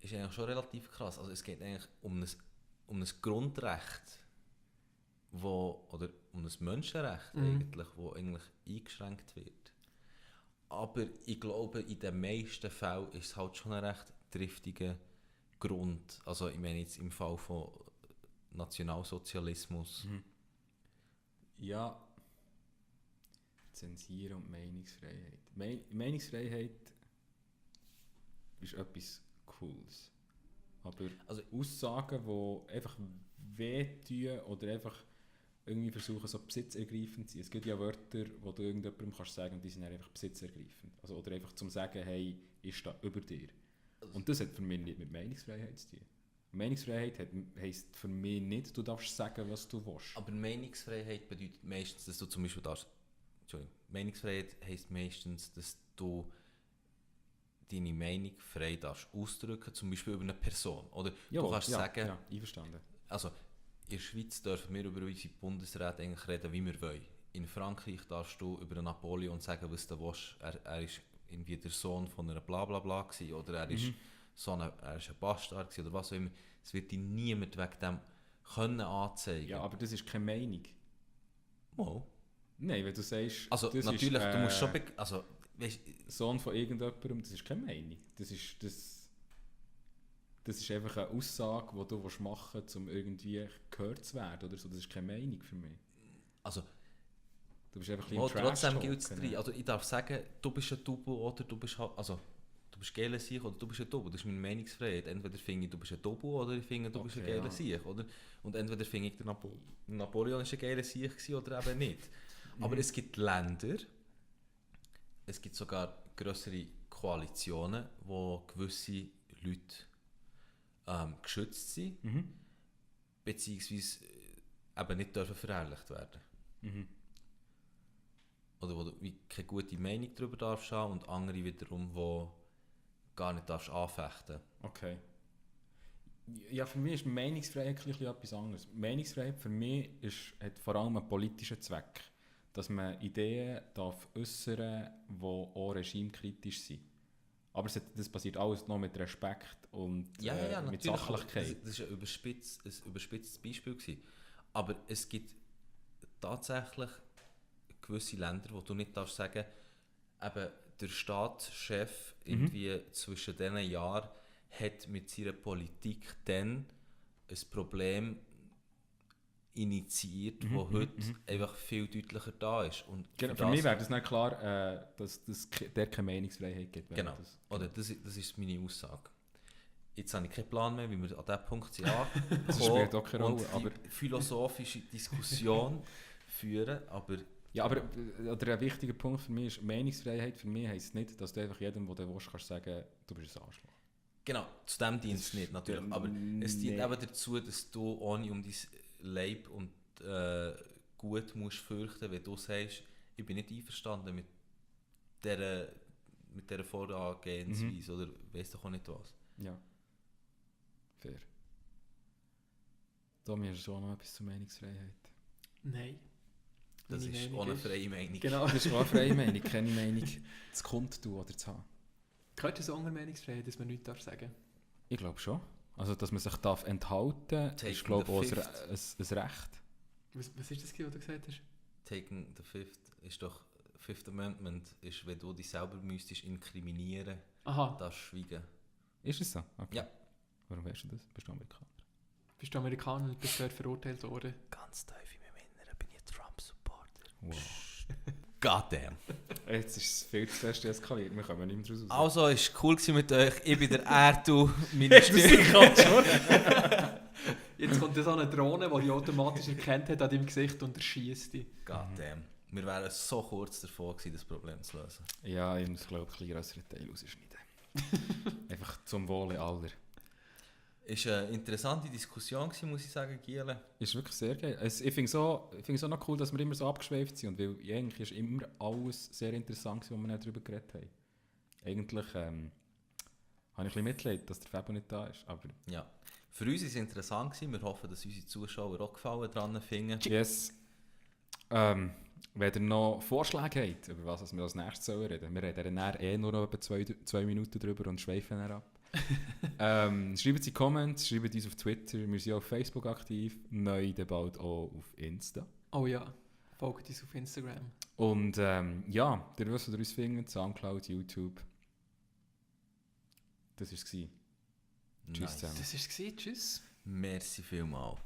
ist eigentlich schon relativ krass. Also es geht eigentlich um ein Grundrecht, oder um ein Menschenrecht eigentlich, wo eigentlich eingeschränkt wird. Aber ich glaube, in den meisten Fällen ist es halt schon ein recht triftiger Grund. Also ich meine jetzt im Fall von Nationalsozialismus. Ja, Zensieren und Meinungsfreiheit. Meinungsfreiheit ist etwas Cooles. Aber also Aussagen, die einfach wehtun oder einfach irgendwie versuchen, so besitzergreifend zu sein. Es gibt ja Wörter, wo du irgendjemandem kannst sagen, die sind einfach besitzergreifend. Also, oder einfach zum sagen, hey, ich stehe über dir. Und das hat für mich nicht mit Meinungsfreiheit zu tun. Meinungsfreiheit heisst für mich nicht, du darfst sagen, was du willst. Aber Meinungsfreiheit bedeutet meistens, dass du zum Beispiel Meinungsfreiheit heisst meistens, dass du deine Meinung frei darfst ausdrücken, zum Beispiel über eine Person. Oder du kannst sagen... Ja, einverstanden. Also, in der Schweiz dürfen wir über unsere Bundesräte eigentlich reden, wie wir wollen. In Frankreich darfst du über Napoleon sagen, was du willst. Er ist irgendwie der Sohn von einer Blablabla gewesen, oder er ist er ist ein Bastard gewesen, oder was auch immer. Es wird dich niemand wegen dem können anzeigen. Ja, aber das ist keine Meinung. Oh. Nein, wenn du sagst... Also das natürlich, ist, du musst schon... Also, weißt, Sohn von irgendjemandem, das ist keine Meinung. Das ist einfach eine Aussage, die du machen willst, um irgendwie gehört zu werden. Oder so. Das ist keine Meinung für mich. Also, du bist einfach ein bisschen im trotzdem gilt es drin. Also ich darf sagen, du bist ein Double oder du bist halt... Also, du bist geiler Sieg oder du bist ein Double. Das ist meine Meinungsfreiheit. Entweder finde ich, du bist ein Double oder ich finde, du bist ein geiler Sieg. Oder? Und entweder finde ich, Napoleon war ein geiler Sieg oder eben nicht. Aber es gibt Länder, es gibt sogar grössere Koalitionen, wo gewisse Leute geschützt sind, beziehungsweise eben nicht dürfen verherrlicht werden. Oder wo du keine gute Meinung darüber darfst haben und andere wiederum, wo gar nicht darfst anfechten. Okay. Ja, für mich ist Meinungsfreiheit etwas anderes. Meinungsfreiheit für mich hat vor allem einen politischen Zweck. dass man Ideen darf äußern, die auch regimekritisch sind. Aber das passiert alles noch mit Respekt und mit Sachlichkeit. Das war ein überspitztes Beispiel gewesen. Aber es gibt tatsächlich gewisse Länder, wo du nicht darfst sagen, eben der Staatschef irgendwie zwischen diesen Jahren hat mit seiner Politik dann ein Problem initiiert, das heute einfach viel deutlicher da ist. Und für mich wäre das nicht klar, dass es der keine Meinungsfreiheit gibt. Genau, das ist meine Aussage. Jetzt habe ich keinen Plan mehr, wie wir an diesem Punkt sind angekommen das spielt auch keine Rolle, aber philosophische Diskussion führen, aber... Ja, aber ein wichtiger Punkt für mich ist, Meinungsfreiheit für mich heisst nicht, dass du einfach jedem, der du willst, kannst sagen, du bist ein Arschloch. Genau, zu dem dient es nicht, natürlich. Aber es dient eben dazu, dass du ohne um dein Leib und Gut musst fürchten, wenn du sagst, ich bin nicht einverstanden mit dieser Vorgehensweise oder weiss doch auch nicht was. Ja. Fair. Tommy, hast du auch noch etwas zur Meinungsfreiheit? Nein. Das ist auch eine freie Meinung. Genau, das ist auch eine freie Meinung, keine Meinung zu kundtun oder zu haben. Gehört das unter Meinungsfreiheit, dass man nichts sagen darf? Ich glaube schon. Also, dass man sich enthalten darf, ist, glaube ich, auch ein Recht. Was ist das, was du gesagt hast? Taking the Fifth ist doch... Fifth Amendment ist, wenn du dich selber müsstest inkriminieren, das schweigen. Ist es so? Okay. Ja. Warum weißt du das? Bist du Amerikaner? Bist du Amerikaner und bist dort verurteilt worden? Ganz tief in meinem Inneren bin ich Trump-Supporter. Wow. Goddamn. Jetzt ist es viel zu fest eskaliert, wir kommen nicht mehr draus raus. Also, es war cool mit euch. Ich bin der Erdu, meine Stimme. Jetzt kommt so eine Drohne, die automatisch erkannt hat an deinem Gesicht und erschießt dich. Goddamn. Wir wären so kurz davor gewesen, das Problem zu lösen. Ja, ich muss, glaube ich, ein grösseren Teil rausschneiden. Einfach zum Wohle aller. Es war eine interessante Diskussion gewesen, muss ich sagen, Giele. Ist wirklich sehr geil. Ich finde es auch noch cool, dass wir immer so abgeschweift sind. Und weil eigentlich ist immer alles sehr interessant, was wir darüber geredet haben. Eigentlich habe ich ein bisschen Mitleid, dass der Fabio nicht da ist. Aber ja. Für uns war es interessant gewesen. Wir hoffen, dass unsere Zuschauer auch Gefallen daran finden. Yes. Wenn ihr noch Vorschläge habt, über was wir als nächstes reden sollen, wir reden dann nur noch etwa 2 Minuten drüber und schweifen dann ab. Schreibt in die Comments, schreibt uns auf Twitter, wir sind auf Facebook aktiv, neu bald auch auf Insta. Oh ja, folgt uns auf Instagram. Und ja, ihr wisst, wo ihr uns findet, Soundcloud, YouTube. Das war es. Tschüss zusammen. Das war es, tschüss. Merci vielmals.